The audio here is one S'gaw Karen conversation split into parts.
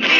ကဲ,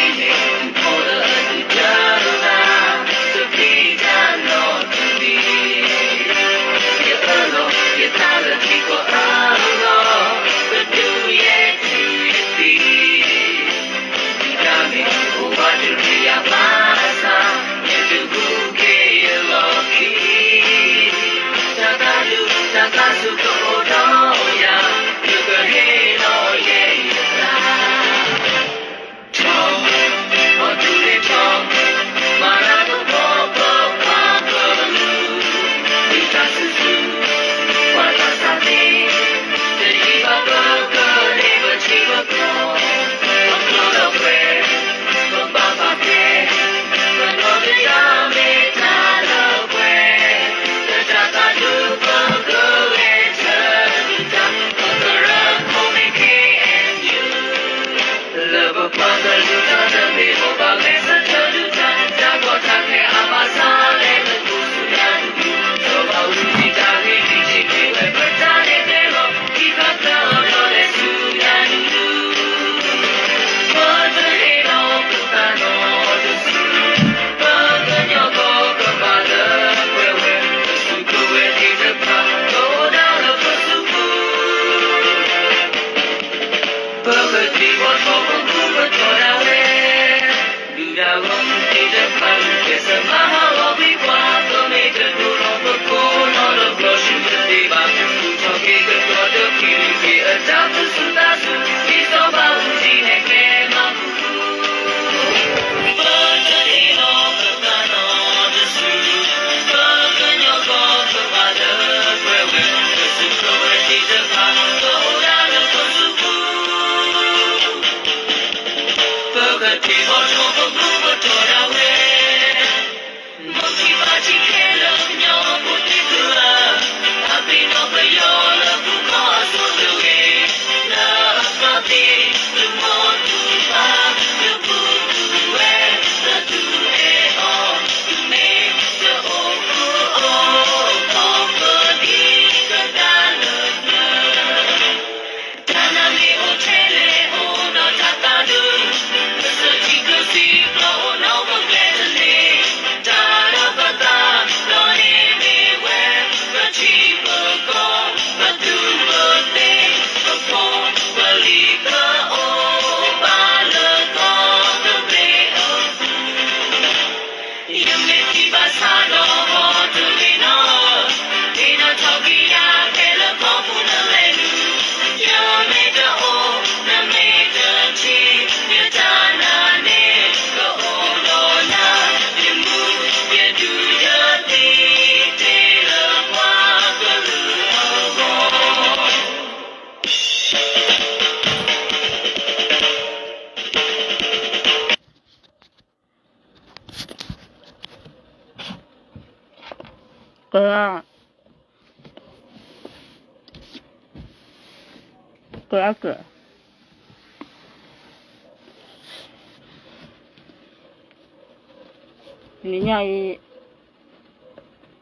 ကဲ, ကဲ, နံၤညါအံၤ,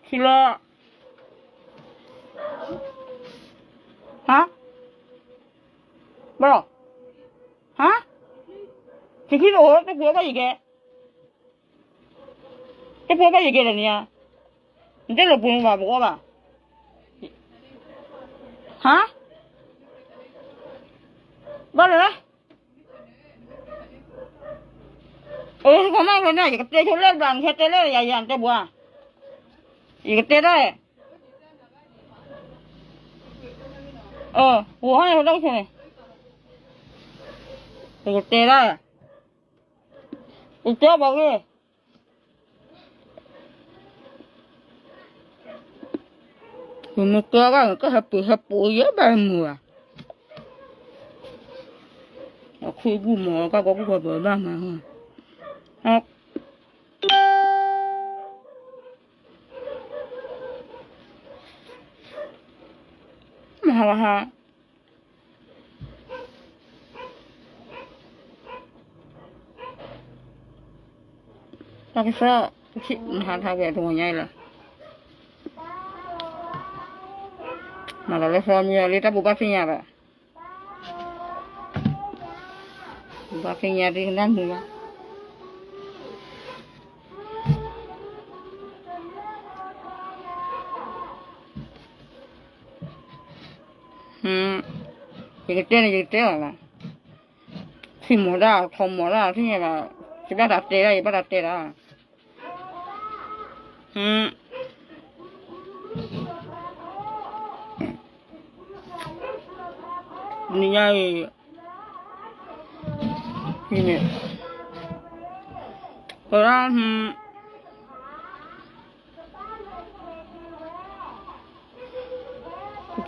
ခံလီၤ, ဟါ, ဘၣ်လီၤ, ဟါ, တခံတအိၣ် တပှဲၤဘၣ်ယကဲ တပှဲၤဘၣ်ယကဲဒီးန့ၣ်ဧါ, နတလိၣ်ပှ့ၤမၤဘၣ်ပဂီၢ်ဘၣ်, ဟါ, ဘၣ်လၢ, အၢ ကမၣ်လၢန့ၣ် ယကတဲဆိလၢဘျီ နဟဲတဲလၢယၤ ယၤနတဲဘၣ်, ယကတဲတၢ်, အၢ ဝဲဟီန့ၣ် ကတဲဆိန့ၣ်, ယကတဲတၢ်, ယတဲဘၣ်ဂ့ၤ မ့ၢ်ကဲဘၣ် ကဟဲပှ့ၤဟဲပှ့ၤယဲဘၣ်မုာ်ဘၣ်, အခွံဘူၣ်မီၤကၢ်ကီၢ်ပူၤကီၢ်ပှၤဘၣ်မၤဟီ, မၤဟးဝဲဟး တၢ်ကစီၣ်, နဟးထီၣ်ဝဲတဝီညါအံၤလီၤ, မၤလီၤလၢစီမံလၢတၢ်ဘူၣ်ဘၣ်သ့ၣ်ညါဒီး, ပှၤသ့ၣ်ညါဒ်ကနၣ်မုာ်လီၤ. ယကတဲန့ၣ် ယကတဲလီၤလီၤ. ထံၣ်မီၤဒၣ် ထီၣ်မီၤဒၣ် ထံၣ်ညါဘၣ်, ယဘၣ်တၢ်တဲဒၣ် ယဘၣ်တၢ်တဲဒၣ်. နံၤညါအံၤ န့ၣ် ပရၣ် ပ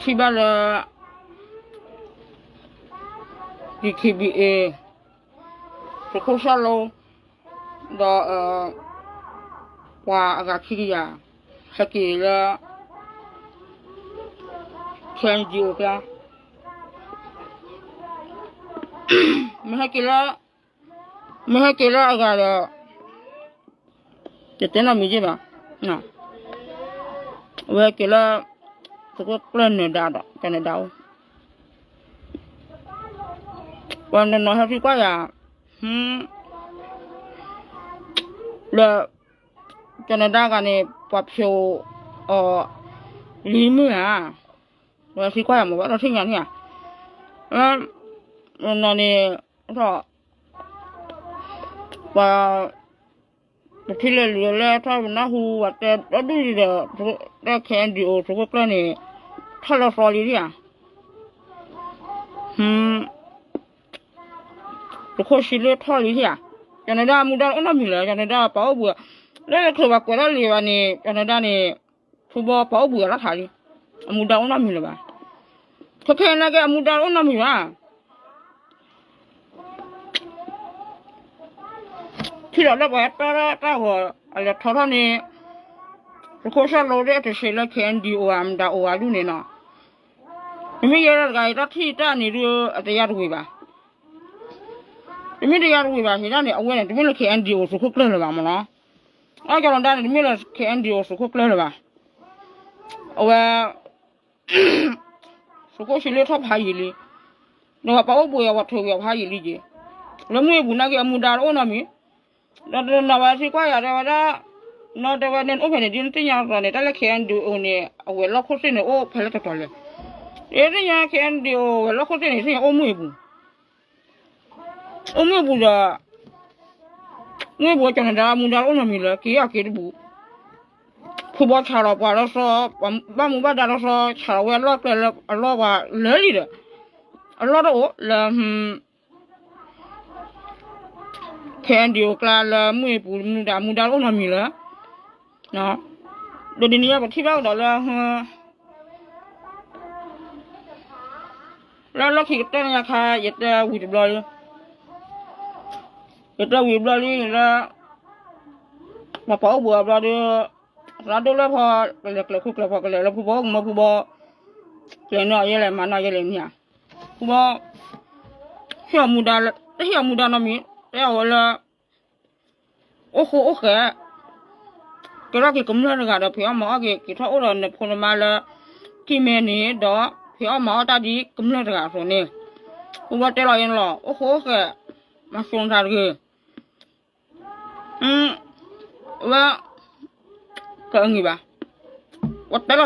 ထံၣ်ဘၣ်လၢ DKBA သုးခိၣ်စၢ်လိ ဒီး ပှၤအဂၤခံကယၤ ဟဲက့ၤလၢ KNDO ကျါ, မ့ၢ်ဟဲက့ၤလၢ မ့ၢ်ဟဲက့ၤလၢအဂၤဒီး တတဲနီတမံၤက့ဘၣ်, အဝဲဟဲက့ၤလၢ သုးခိၣ်ကျၢၢ်နၢၤဒါဒီး ကၠီၤနၢၤဒါအိၣ်, ပှၤနီၢ်နီၢ်ဟဲသံကွၢ်ယၤ လၢ ကၠီၤနၢၤဒါဂၤန့ၣ် ပှၤဖျိးအီၤ လံမုၢ်ဧါ, ပှၤသံကွၢ်ယၤမ့ၢ်ဘၣ်ဒီးထံၣ်ညါန့ၣ်ဧါ, နီၢ်နီၢ်န့ၣ် ထီၣ် ပှၤ ပထံၣ်လၢလံာ်လၢထီၣ်ပနၢ်ဟူဝဲတဲဒီဒူၣ်လံဒီး တဲ KNDO သုးခိၣ်ကျၢၢ်န့ၣ် ထီၣ်လၢသီလံဧါ, သုးခိၣ်ဆံလ့ထီၣ်လံဧါ, ကၠီၤနၢၤဒါအမူဒါတအိၣ်နီတမံၤလၢၤ, ကၠီၤနၢၤဒါပှၤအိၣ်ဘှံး, လၢတချုးပှၤကွဲးထီၣ်လံာ်ဘၣ်န့ၣ် ကၠီၤနၢၤဒါန့ၣ် ဖုဘီပှၤအိၣ်ဘှံးအလီၢ်ခါလံ, အမူဒါတအိၣ်နီတမံၤလၢၤဘၣ်, ခဲခဲနာ်က့အမူဒါတအိၣ်နီတမံၤဘၣ်. ထံၣ်ဒီးလၢပှၤဟဲတဲတၢ်ဂီၤ အလဲၤထီထီၣ်န့ၣ် သုးခိၣ်စၢ်လိဒ်အတဆံးလၢ KNDO အမူဒါအိၣ်ဝဲဒၣ်န့ၣ်နီၤ, မ့မ့ၢ်ယဲဒၣ်တဂၤအံၤ တၢ်ထံၣ်တၢ်န့ၣ်ဒုး အတယါတဝံၤဘၣ်, တမ့ၢ်တယါတဝံၤဘၣ် ဟ့ၣ်ဒၣ်န့ၣ် အဝဲန့ၣ် တမ့ၢ်လၢ KNDO သုးခိၣ်ကျၢၢ်လၢၤဘၣ်မ့ၢ်နီၤ, အကၠီၤနၢၤဒါန့ၣ် တမ့ၢ်လၢ KNDO သုးခိၣ်ကျၢၢ်လၢၤဘၣ်, အဝဲ သုးခိၣ်ဆံလ့ထီၣ်ဖးယံာ်လံ, ဒီးပှၤအိၣ်ဘှံးအဝဲထိးဝံၤအဖးယံာ်လံက့ၤ, လၢမုၢ်အပူၤနာ်က့အမူဒါတအိၣ်နီတမံၤ, ဒီးတနီၤဝဲသံကွၢ်ယၤတဲဝဲဒၣ်, နီၢ်တဲဝဲန့ၣ်အိၣ်ဖဲန့ၣ်ဒ်နသ့ၣ်ညါတတီၤန့ၣ် တၢ်လၢ KNDO န့ၣ် အဝဲၤလီၢ်ခိၣ်သ့ၣ်န့ၣ် အိၣ်ဖဲလဲၣ်တတီၤလဲၣ်, ယသ့ၣ်ညါ KNDO ဝဲၤလီၢ်ခိၣ်သ့ၣ်န့ၣ် သ့ၣ်ညါအိၣ်မုၢ်အပူၤ အိၣ်မုၢ်အပူၤဒီး မုၢ်အပူၤကၠီၤနၢၤဒါမူဒါတအိၣ်နီတမံၤလၢၤ က့ၤအီၣ်က့ၤတဘူး, ဖုဘီဆၣ်ဒီးပှၤလီၤဆီ, ဘၣ်မူဘၣ်ဒါလီၤဆီ ဆၣ်ဒီးဝဲအလီၢ်ကျဲလၢအလီၢ်ပှၤလၢာ်လံဒီး, အလီၢ်တအိၣ်လၢ KNDO ကျါလၢမုၢ်အပူၤမူဒါမူဒါတအိၣ်နီတမံၤလၢၤ, ဒီးဒ်န့ၣ်ညါပထံၣ်ဘၣ်ကဒီးလၢ လၢလီၢ်ခံကတၢၢ်န့ၣ်အခါ ယတဲဝံၤတဘျီလံ, ယတဲဝံၤတဘျီလံလၢ ပှၤပှၤအိၣ်ဘှံးအဘျီဒီး သရၣ်ဒိၣ်လၢဖီ ကလဲၤကျဲၤခိၣ်ကျဲၤဖီ ကလဲၤလၢဖုဘီအိၣ်ကမၢဖုဘီ ကျဲၤနီၢ်ယဲလဲၣ်မၤနီၢ်ယဲလဲၣ်န့ၣ်ဧါ, ဖုဘီ ဟ့ၣ်အီၤမူဒါ တဟ့ၣ်အီၤမူဒါနီတမံၤ တဲအီၤဝဲလၢ အိၣ်ဃိအိၣ်ဃဲး ကဲထီၣ်က့ၤကမျၢၢ်တဂၤဒီး ဖံးအီၣ်မၤအီၣ်က့ၤ က့ၤထီၣ်အိၣ်ဒီးနဖိနမါလၢ ကံၢ်မဲန့ၣ်ဒီး ဖံးအီၣ်မၤအီၣ်တၢ်ဒ်ကမျၢၢ်တဂၤအသိးန့ၣ်, ဖုဘီတဲလီၤအံၤန့ၣ်လီၤ အိၣ်ဃိအိၣ်ဃဲး မၤစိၤနသးတဂ့ၤ ဝဲ ကအဂ့ၤဘၣ်, ပှၤတဲလီၤဒီး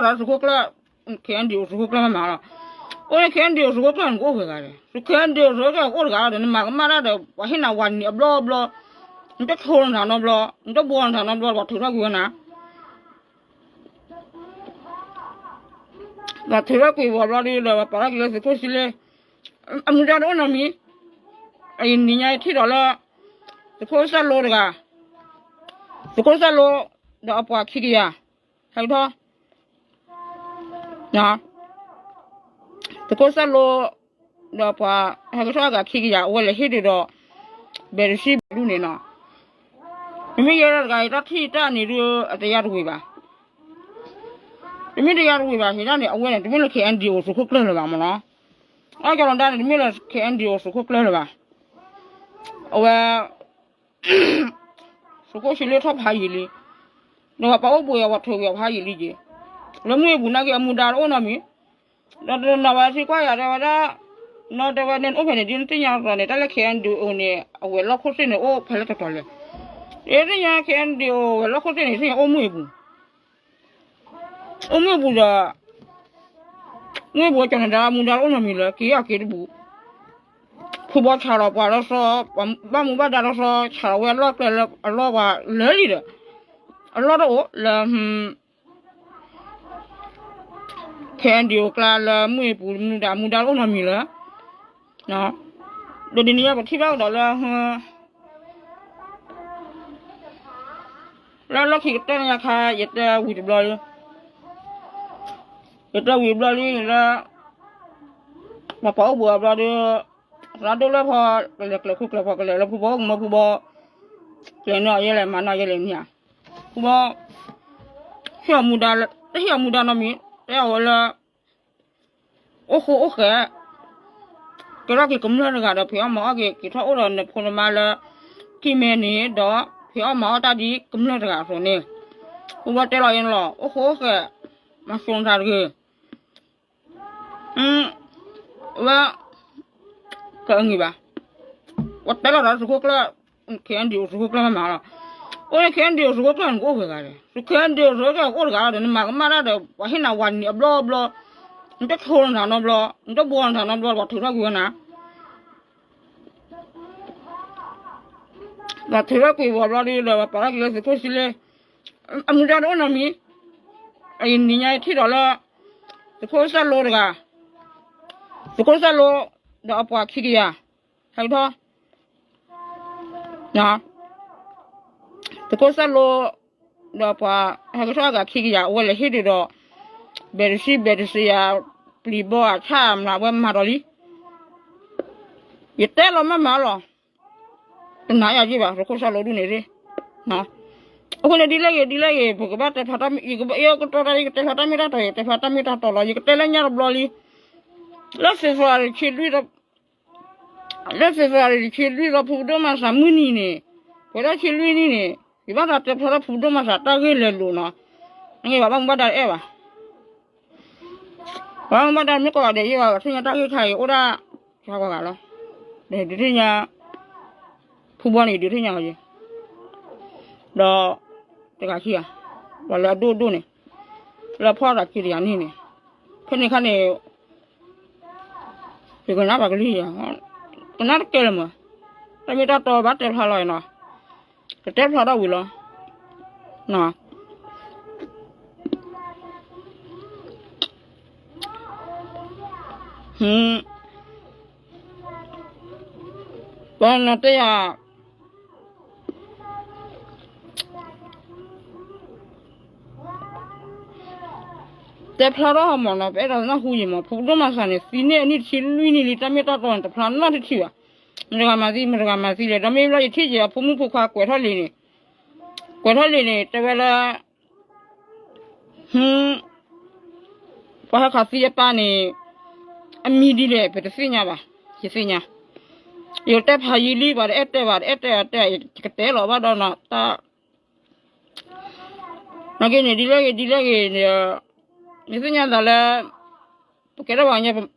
သုးခိၣ်ကျၢၢ် KNDO သုးခိၣ်ကျၢၢ်မၤမၤလီၤ, အိၣ်န့ၣ် KNDO သုးခိၣ်ကျၢၢ်န့ၣ် ကအိၣ်ဝဲဂၤလဲၣ်, KNDO သုးခိၣ်ကျၢၢ်ကအိၣ်တဂၤလီၤဒီး နမၤကမၣ်တၢ်ဒီး ပှၤဟ့ၣ်နၤဝၤနံၤအဘျီဘျီ, နတဆိၣ်နသးနီတဘျီ, နတဘှီနသးနီတဘျီ ပှၤထုးထီၣ်ကွံာ်ဝဲနၤ ပှၤထုးထီၣ်ကွံာ်ဝဲဘျီဒီး ပှၤပာ်ထီၣ်က့ၤလၢသုးခိၣ်ဆံလ့, အမူဒါတအိၣ်နီတမံၤ, အံၤနံၤညါထံၣ်ဒီးလၢ သုးခိၣ်စၢ်လိတဂၤ, သုးခိၣ်စၢ်လိ ဒီးအပှၤခံကယၤ, ဟဲကထီၣ် သုးခိၣ်စၢ်လိ ဒီးပှၤဟဲကထီၣ်အဂၤခံကယၤ အဝဲလဲၤဟ့ၣ်ဒုးဒီး ဘဲးတဆံဘဲးဒူၣ်န့ၣ်နီၤ, မ့မ့ၢ်ယဲဒၣ်တဂၤအံၤ တၢ်ထံၣ်တၢ်န့ၣ်ဒုး အတယါတဝံၤဘၣ်, တမ့ၢ်တယါတဝံၤဘၣ် ဟ့ၣ်ဒၣ်န့ၣ် အဝဲန့ၣ် တမ့ၢ်လၢ KNDO သုးခိၣ်ကျၢၢ်လၢၤဘၣ်မ့ၢ်နီၤ, အကၠီၤလီၤဒါန့ၣ် တမ့ၢ်လၢ KNDO သုးခိၣ်ကျၢၢ်လၢၤဘၣ်, အဝဲ သုးခိၣ်ဆံလ့ထီၣ်ဖးယံာ်လံ, ဒီးပှၤအိၣ်ဘှံးအဝဲထိးဝံၤအဖးယံာ်လံက့ၤ, လၢမုၢ်အပူၤနာ်က့အမူဒါတအိၣ်နီတမံၤ, ဒီးတနီၤဝဲသံကွၢ်ယၤတဲဝဲဒၣ်, နီၢ်တဲဝဲန့ၣ် အိၣ်ဖဲန့ၣ် ဒ်နသ့ၣ်ညါတတီၤန့ၣ် တၢ်လၢ ခဲအံၣ်အ့ၣ်အိၣ်န့ၣ် အဝဲၤလီၢ်ခိၣ်သ့ၣ်န့ၣ် အိၣ်ဖဲလဲၣ်တတီၤလဲၣ်. ဒ်သ့ၣ်ညါ ခဲအံၣ်အ့ၣ်အိၣ်ဝဲၤလီၢ်ခိၣ်သ့ၣ်န့ၣ် သ့ၣ်ညါအိၣ်မုၢ်အပူၤ အိၣ်မုၢ်အပူၤဒီး မုၢ်အပူၤကၠီၤန့ၣ် တၢ်မူဒါတအိၣ်နီတမံၤလၢၤ က့ၤအီၣ်က့ၤတပူၤ, ဖုဘီဆးလီၤပှၤဒီးစီၤ, ဘၣ်မူဘၣ်ဒါဒီးစီၤ ဆးလီၤဝဲအလီၢ်ကျဲလၢအလီၢ်ပှၤလၢာ်လံဒီး အလီၢ်တအိၣ်လၢ ခဲအံၣ်အ့ၣ်အိၣ်ကျါလၢမုၢ်အပူၤ မူဒါတအိၣ်နီတမံၤလၢၤ. ဒီးဒ်န့ၣ်ညါ ပထံၣ်ဘၣ်ကဒီးလၢ လၢလီၢ်ခံကတၢၢ်န့ၣ်ညါခါ ယတဲဝံၤတဘျီလံ, ယတဲဝံၤတဘျီလံလၢ ပှၤပှၤအိၣ်ဘူးအဘျီဒီး သရၣ်ဒိၣ်လၢဖီ ကလဲၤကျဲၤခိၣ်ကျဲၤဖီ ကလဲၤလၢဖုဘီအိၣ်ကမီဖုဘီ ကျဲၤနီၣ်ယဲလဲၣ် မၤနီၣ်ယဲလဲၣ်န့ၣ်ဧါ, ဖုဘီ ဟ့ၣ်အီၤမူဒါ တဟ့ၣ်အီၤမူဒါနီတမံၤ တဲအီၤဝဲလၢ အိၣ်ဃိအိၣ်ဃဲး ကဲထီၣ်က့ၤကမျၢၢ်တဂၤဒီး ဖံးအီၣ်မၤအီၣ်က့ၤ က့ၤထီၣ်အိၣ်ဒီးနဖိနမါလၢ ထံမဲန့ၣ်ဒီး ဖံးအီၣ်မၤအီၣ်တၢ်ဒ်ကမျၢၢ်တဂၤအသိးန့ၣ်, ဖုဘီတဲလီၤအံၤန့ၣ်လီၤ အိၣ်ဃိအိၣ်ဃဲး မၤစိၤနသးတဂ့ၤ ဝဲ ကအငံၤဘၣ်, ပှၤတဲလီၤဒီးသုးခိၣ်ကျၢၢ် ခဲအံၣ်အ့ၣ်အိၣ်သုးခိၣ်ကျၢၢ်မၤမၤလီၤ, အိၣ်လၢခဲအံၣ်အ့ၣ်အိၣ်သုးခိၣ်ကျၢၢ်န့ၣ် ကအိၣ်ဝဲဂၤလဲၣ်, သုးခဲအံၣ်အ့ၣ်အိၣ်သုးခိၣ်ကျၢၢ်ကအိၣ်တဂၤလီၤဒီး နမၤကမၣ်တၢ်ဒီး ပှၤဟ့ၣ်နၤဝၤနံၤအဘျီဘျီ, နတဆိနသးနီတဘျီ, နတဘှီနသးနီတဘျီ ပှၤထုးထီၣ်ကွံာ်ဝဲနၤ ပှၤထုးထီၣ်ကွံာ်ဝဲဘျီဒီး ပှၤပာ်ထီၣ်က့ၤလၢသုးခိၣ်ဆံလ့, အမူဒါတအိၣ်နီတမံၤ, အံၤနံၤညါထံၣ်ဒီးလၢ သုးခိၣ်စၢ်လိတဂၤ, သုးခိၣ်စၢ်လိ ဒီးအပှၤခံကယၤ, ဟဲကထီၣ်, သုးခိၣ်စၢ်လိ ဒီးပှၤဟဲကထီၣ်အဂၤခံကယၤ အဝဲလဲၤဟ့ၣ်ဒုးဒီး ဘဲးတဆံ ဘဲးတဆံယၤ ပျံၤဘီအဆၣ်မၤဝဲမၤဒီးလံ, ယတဲလီၤမ့ၢ်မၤလီၤ, တနာ်ယၤယ့ၢ်ဘၣ် သုးခိၣ်စၢ်လိဒူၣ်န့ၣ်, အဃိန့ၣ်ဒ်လဲၣ်ဂ့ၤ ဒ်လဲၣ်ဂ့ၤ ပကဘၣ်တဲဖျါထီၣ်, ယကတီတၢ် ယကတဲဖျါတၢ်မ့ၢ်တၢ်တီ, ယတဲဖျါတၢ်မ့ၢ်တၢ်တီလီၤ, ယကတဲလၢညါတဘျီလံ, လၢ February တဆံလွံၢ် လၢ February တဆံလွံၢ်လီၤ ဖုဒိၣ်မၤစးမုၢ်နံၤန့ၣ်, ပှဲၤဒၣ်ဆံလွံၢ်နံၣ်န့ၣ် ယဘၣ်သးတဲဖျါထီၣ်ဖုဒိၣ်မၤစးတၢ်ဂ့ၢ်လဲၤလိာ်နီၤ, အဂ့ၢ်ဘၣ် ဘၣ်မူဘၣ်ဒါတအဲၣ်ဘၣ်, ဘၣ်မူဘၣ်ဒါမ့ၢ်ကိးဂၤဒဲးယ့ၢ်ဘၣ် ဘၣ်ဆူညါတၢ်ဂ့ၢ်ခါအံၤအိၣ်ဒၣ် ဆါဂၤဂၤလီၤ, ဒုးသ့ၣ်ညါ, ဖုဘီန့ၣ် ဒုးသ့ၣ်ညါအီၤယ့ၢ်, ဒီး တဂၤခံဂၤ, ပှၤလၢအဒိၣ်ဒိၣ်န့ၣ်, လၢဖီၣ်သးခံတဂၤန့ၣ်န့ၣ်, ဖဲန့ၣ်ခါန့ၣ် ယကနၣ်ပှၤကလုၢ်ယၤ, ကနၣ်တကဲလၢၤမး, တၢ်မ့ၢ်တၢ်တီဘၣ်တဲဖျါလီၤနီၤ, ကတဲဖျါထီၣ်ဝံၤလီၤ, ပှၤနတဲယၤ တဲဖျါထီၣ်ဟီမးနီၤ ပအဲၣ်ဒိးနၢ်ဟူယံၤမး ဖုဒိၣ်မၤစးန့ၣ် သံန့ၢ်အနံၣ်တဆံလွံၢ်နံၣ်လံ တၢ်မ့ၢ်တၢ်တီန့ၣ် တဖျါနီတထံၣ်ဘၣ်, မတဂၤမၤသံ မတဂၤမၤသံလဲၣ် ဒီးမ့ၢ်ဘျီယထံၣ်ယဲအဖိမုၣ်ဖိခွါကွဲးထီၣ်လံန့ၣ်, ကွဲးထီၣ်လံန့ၣ် တဲဝဲလၢ ပှၤဟဲခးသံအပၢ်န့ၣ် အမံၤဒ်လဲၣ် ပတသ့ၣ်ညါဘၣ်, ယသ့ၣ်ညါ, ယတဲဖးယံာ်လံ ပှၤတအဲၣ်တဲဘၣ် တအဲၣ်တဲဘၣ်တဲ ယကတဲလီၤဘၣ်ဒီးနီၤ တၢ် နာ်က့န့ၣ် ဒ်လဲၣ်ဂ့ၤ ဒ်လဲၣ်ဂ့ၤ ယသ့ၣ်ညါသးလၢ ပကဲထီၣ်ပှၤကညီ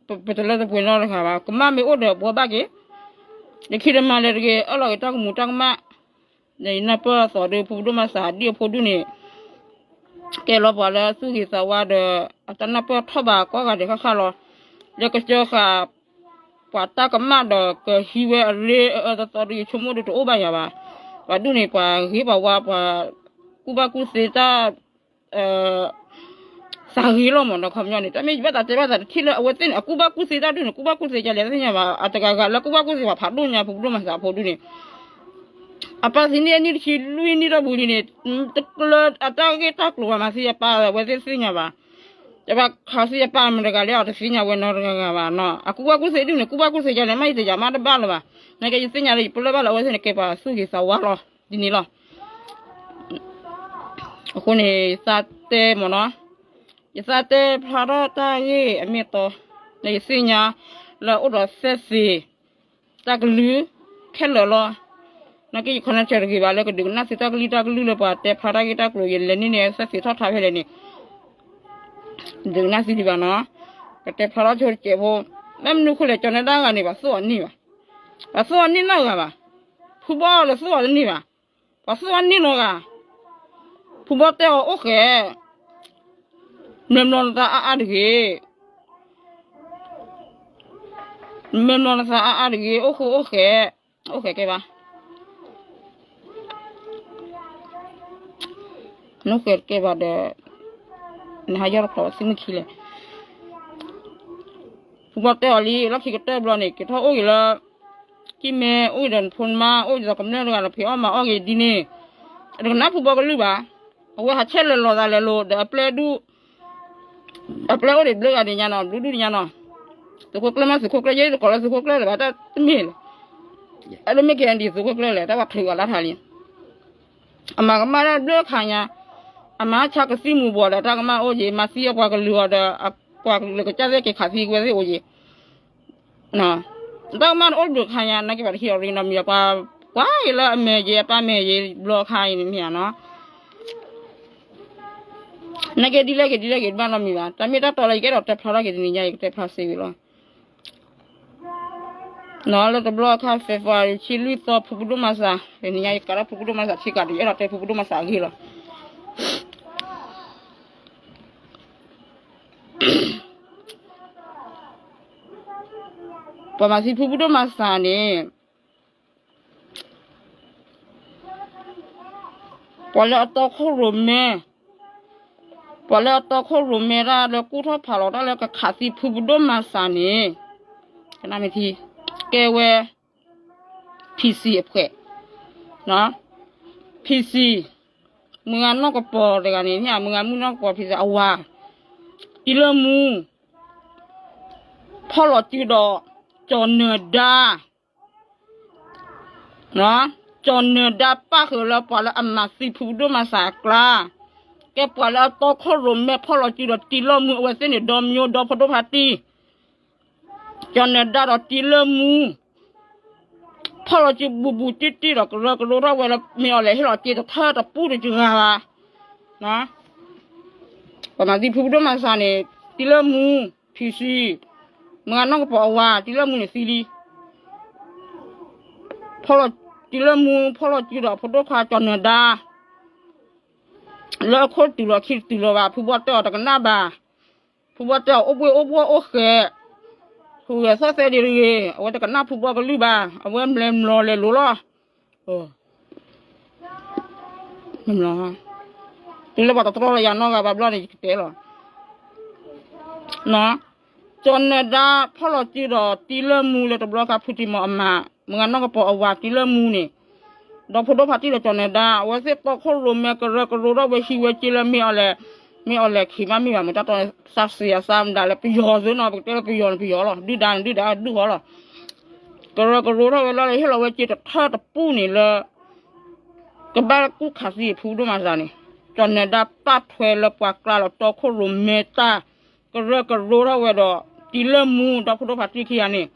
ပတလၢတပှဲၤနီတဂၤဘၣ် ကမၣ်မ့ၢ်အိၣ်ဒီးဘှီဘၣ်က့ၤ, ယခံတမၤလၢၤတဂ့ၤ အၢၣ်လီၤက့ၤတၢ်ကမူၤတၢ်ကမၣ်, ယနၢ်ပၢၢ်အသးဒီး ဖုဒိၣ်မၤစးဒ်အဖိဒူၣ်န့ၣ် ကဲလီၤပှၤလၢသူၣ်ဂ့ၤသးဝါဒီး အတၢ်နၢ်ပၢၢ်ထီၣ်ဘးကိးဂၤဒဲးဃၣ်ဃၣ်လီၤ, လၢကစၢဃာ် ပှၤတၢ်ကမၣ်ဒီးကဟံးဝဲအရ့အအၢသီသီဒီး ယဆိကမိၣ်ဒီးတအိၣ်ဘၣ်ယၤဘၣ်, ပှၤဒူၣ်န့ၣ် ပှၤဂ့ၤပှၤဝါ ပှၤကူၣ်ဘၣ်ကူၣ်သ့တၢ် သးဂ့ၤလီၤမးနီၤ ခီပညီန့ၣ် တၢ်မ့ၢ်ယဘၣ်သးတဲဘၣ်သးတထံၣ်လၢအဝဲသ့ၣ်န့ၣ် အကူၣ်ဘၣ်ကူၣ်သ့တၢ်ဒူၣ်န့ၣ် ကူၣ်ဘၣ်ကူၣ်သ့ကလဲၣ်သ့ၣ်ညါဘၣ် အတဂၤဂၤလၢကူၣ်ဘၣ်ကူၣ်သ့ပှၤဖးဒိၣ်ညါ ဖုဒိၣ်မၤစးဖိဒူၣ်န့ၣ် အပၢ်သံန့ၢ်အနံၣ်တဆံလွံၢ်နံၣ်ထီၣ်ပူၤလံန့ၣ် တကျၢၤအတၢ်ဂ့ၢ်တၢ်ကျိၤဘၣ်မၤသံအပၢ်အဝဲသ့ၣ်သ့ၣ်ညါဘၣ်, တဘၣ်ခးသံအပၢ်မတဂၤလၢအတသ့ၣ်ညါဝဲနီတဂၤဂၤဘၣ်နီၤ အကူၣ်ဘၣ်ကူၣ်သ့ဒူၣ်န့ၣ် ကူၣ်ဘၣ်ကူၣ်သ့ကလဲၣ် မ့ၢ်ယတယၤမးတဘၣ်လၢၤဘၣ်, နကဲယသ့ၣ်ညါလၢယပလၢၢ်ဘၣ်လၢအဝဲသ့ၣ်န့ၣ် ကဲပှၤသူၣ်ဂ့ၤသးဝါလီၤ ဒ်န့ၣ်လီၤ. အဃိန့ၣ် ယသးတဲမ့ၢ်နီၤ, ယသးတဲဖျါထီၣ်တၢ်ဂ့ၢ်အမ့ၢ်အတီ, လၢယသ့ၣ်ညါလၢအိၣ်ဒီးသဲသ့ၣ် တၢ်ကလုၢ်ခဲလၢာ်လီၤ. နာ်က့ယခီနၢ်ဆၢတဂ့ၤဘၣ်လၢကဒုးကနၣ်သံတၢ်ကလုၢ်တၢ်ကလုၢ်လၢပှၤတဲဖျါတၢ်ဂ့ၢ်တၢ်ကျိၤ ယလဲၤန့ၢ်န့ၣ် သဲသ့ၣ်ထီၣ်ထးဖဲလဲၣ်န့ၣ် ဒုးကနၣ်သံဒံးဘၣ်နီၤ, ကတဲဖျါထီၣ်ဆိတစဲးဖိ မ့ၢ်မနုၤအဃိလဲၣ် ကၠီၤနၢၤဒါဂၤန့ၣ် ပှၤသိၣ်အီၤန့ၢ်ဘၣ်, ပှၤသိၣ်အီၤန့ၢ်နီတဂၤဘၣ်, ဖုဘီလၢသိၣ်အီၤတန့ၢ်ဘၣ်, ပှၤသိၣ်အီၤန့ၢ်နီတဂၤ, ဖုဘီတဲအီၤအိၣ်ဃဲး မဲာ်မျီနသးအါအါတဂ့ၤ, မဲာ်မျီနသးအါအါတဂ့ၤ, အိၣ်ဃိအိၣ်ဃဲး, အိၣ်ဃဲးကဲဘၣ်, နအိၣ်ဃဲးတကဲဘၣ်ဒီး နဟးယီၢ်တခီသုမုၢ်ခံလဲၣ်. ဖုဘီတဲအီၤလံ လီၢ်ခံကတၢၢ်ဘျီန့ၣ် က့ၤထီၣ်အိၣ်ဂ့ၤလၢ ကံၢ်မဲ အိၣ်ဂ့ၤဒီးနဖိနမါ အိၣ်ဂ့ၤဒီးကမျၢၢ်တဂၤဒီး ဖံးအီၣ်မၤအီၣ်ဂ့ၤဒ်န့ၣ် အတကနၣ်ဖုဘီကလုၢ်ဘၣ်. အဝဲဟးဆဲးလဲၤလီၤသးလဲၤလိၤ ဒီးအပျဲၢ်ဒူၣ် အပျဲၢ်အိၣ်ဒံးဘျၢဂၤဒံးညါနီၤ ဒူဒူၣ်ဒံးညါနီၤ, သုးခိၣ်ကျၢၢ်မ့ၢ်သုးခိၣ်ကျၢၢ် ယဲတကိးလၢသုးခိၣ်ကျၢၢ်လၢၤဘၣ် တၢ်တမ့ၢ်လၢၤ, အဲၣ်ဒိးမ့ၢ်က့ၤအဒံး သုးခိၣ်ကျၢၢ်လဲၣ် တၢ်ဘၣ်ချုးအီၤလၢထးလံ အမၤကမၣ်တၢ်ဘျၢခါညါ, အမၤဆါကသံၣ်မူၤဘှီးဒီးတၢ်ကမၣ်အိၣ်က့ၤ, မၤသံအပှၤကလုာ်အီၤဒီး အပှၤကလုာ်ကစၢ်သ့ၣ်က့ၤခးသံကွဲသ့ၣ်အိၣ်က့ၤ, တၢ်ကမၣ်တအိၣ်ဘျုးခါညါ နာ်က့ၤပှၤတဟံးအီၤရ့နီတမံၤ ပှၤကွၢ်က့ၤလၢအမဲာ်ယဲၤအပၢ်မဲာ်ယဲၤဘျီခါအံၤန့ၣ်မ့ၢ်ဧါနီၤ, နာ်က့ၤဒ်လဲၣ်က့ၤဒ်လဲၣ်က့ၤတဘၣ်နီတမံၤဘၣ်, တၢ်မ့ၢ်တၢ်တီလၢယကအဲၣ်ဒိးတဲဖျါထီၣ်က့ၤတနံၤညါ ယကတဲဖျါစ့ဝံၤလီၤ. လၢတဘျီအခါ February ဆံလွံၢ်သီဖုပူၤဒိၣ်မၤစၢ် တနံၤညါယကးထီၣ်ဖုပူၤဒိၣ်မၤစၢ်ထံကးဒီး ယအဲၣ်ဒိးတဲဖုပူၤဒိၣ်မၤစၢ်အဂ့ၢ်လီၤ. ပှၤမၤသံဖုပူၤဒိၣ်မၤစၢ်န့ၣ် ပှၤလၢအတီခိၣ်ရိၣ်မဲ ပှၤလၢအတီခိၣ်ရိၣ်မဲတၢ်လၢကူၣ်ထီၣ်ဖးလီၤတၢ်လၢကခးသံဖုပူၤဒိၣ်မၤစၢ်န့ၣ် ကနၣ်မ့ၢ်ထံ ကဲဝဲ PC အဖွဲ့ PC မုၢ်ဂၤနီၢ်ကပီၤတဂၤန့ၣ် မုၢ်ဂၤမုၢ်နီၢ်ကပီၤ PC အဝၤ တံၤလၢမူ ဖီၣ်လီၤစုဒီး ကၠီၤနၢၤဒါ ကၠီၤနၢၤဒါပၣ်ဃုာ်လၢပှၤလၢအမၤသံဖုပူၤဒိၣ်မၤစၢ်အကျါ, ကဲပှၤလၢအတီခိၣ်ရိၣ်မဲဖီၣ်လီၤစုဒီးတံၤလၢမူ အဝဲသ့ၣ်န့ၣ် ဒီမၠိဒီဖိဒိၣ်ဖါတံၢ်, ကၠီၤနၢၤဒါဒီးတံၤလၢမူ ဖီၣ်လီၤစုဘူးဘူးတံၢ်တံၢ်ဒီးကရၢကရိထီၣ်ဝဲလၢမ့ၢ်အီၤလဲၤဟ့ၣ်လီၤစ့တထၢၣ်တပူၤတစှၤဘၣ် ပှၤမၤသံဖုပူၤဒိၣ်မၤစၢ်န့ၣ် တံၤလၢမူ PC မုၢ်ဂၤနီၢ်ကပီၤအဝၤ တံၤလၢမူန့ၣ်သံလံ, ဖီၣ်လီၤတံၤလၢမူ ဖီၣ်လီၤစုဒီးဖိဒိၣ်ခွါကၠီၤနၢၤဒါ လၢအခိၣ်တုၤလီၤခံတတုၤလီၤဘၣ် ဖုဘီတဲအီၤတကနၣ်ဘၣ်, ဖုဘီတဲအီၤအိၣ်ဘှ့ၣ်အိၣ်ဘှီၣ်အိၣ်ဃဲး, ဟူးဂဲၤသီၣ်သဲဒ်တဂ့ၤ အဝဲတကနၣ်ဖုဘီကလုၢ်ဘၣ် အဝဲလဲၤမျီၤလဲၤလိၤလီၤ တုၤလၢပှၤတတြီလၢယၤနီတဂၤဘၣ်ဘျီန့ၣ် ယကတဲလီၤ, ကၠီၤနၢၤဒါဖီၣ်လီၤစုဒီးတံၤလၢမူလၢတဘျီခါ ဖုတံၤမီၤအမါ မုၢ်ဂၤနီၢ်ကပီၤအဝၤတံၤလၢမူန့ၣ်, ဒီဖိဒိၣ်ဖါတံၢ်ဒီးကၠီၤနၢၤဒါ အဝဲသ့ၣ်တီခိၣ်ရိၣ်မဲကရၢကရိထီၣ်ဝဲဟံးဝဲစ့လၢမ့ၢ်အီၤလဲၤ မ့ၢ်အီၤလဲၤခံးမးမ့ၢ်ဘၣ် မ့ၢ်တၢ်တီသးစံးအသးမတၤလၢပယီၤသ့နီၤ ပကတဲလၢပယီၤန့ၣ်ပယီၤလီၤ ဒုၣ်ဒါန့ၣ်ဒုၣ်ဒါဒုၣ်ဃီလီၤ ကရၢကရိထီၣ်ဝဲလၢဟ့ၣ်လီၤဝဲစ့တထၢၣ်တပူၤန့ၣ်လၢ ကဘၣ်ကူၣ်ခးသံဖုဒိၣ်မၤစၢ်န့ၣ်, ကၠီၤနၢၤဒါပာ်ထွဲလၢပှၤကျါလီၤတီခိၣ်ရိၣ်မဲတၢ် ကရၢကရိထီၣ်ဝဲဒီး တံၤလၢမူ ဒီဖိဒိၣ်ဖါတံၢ်ခံဂၤန့ၣ်,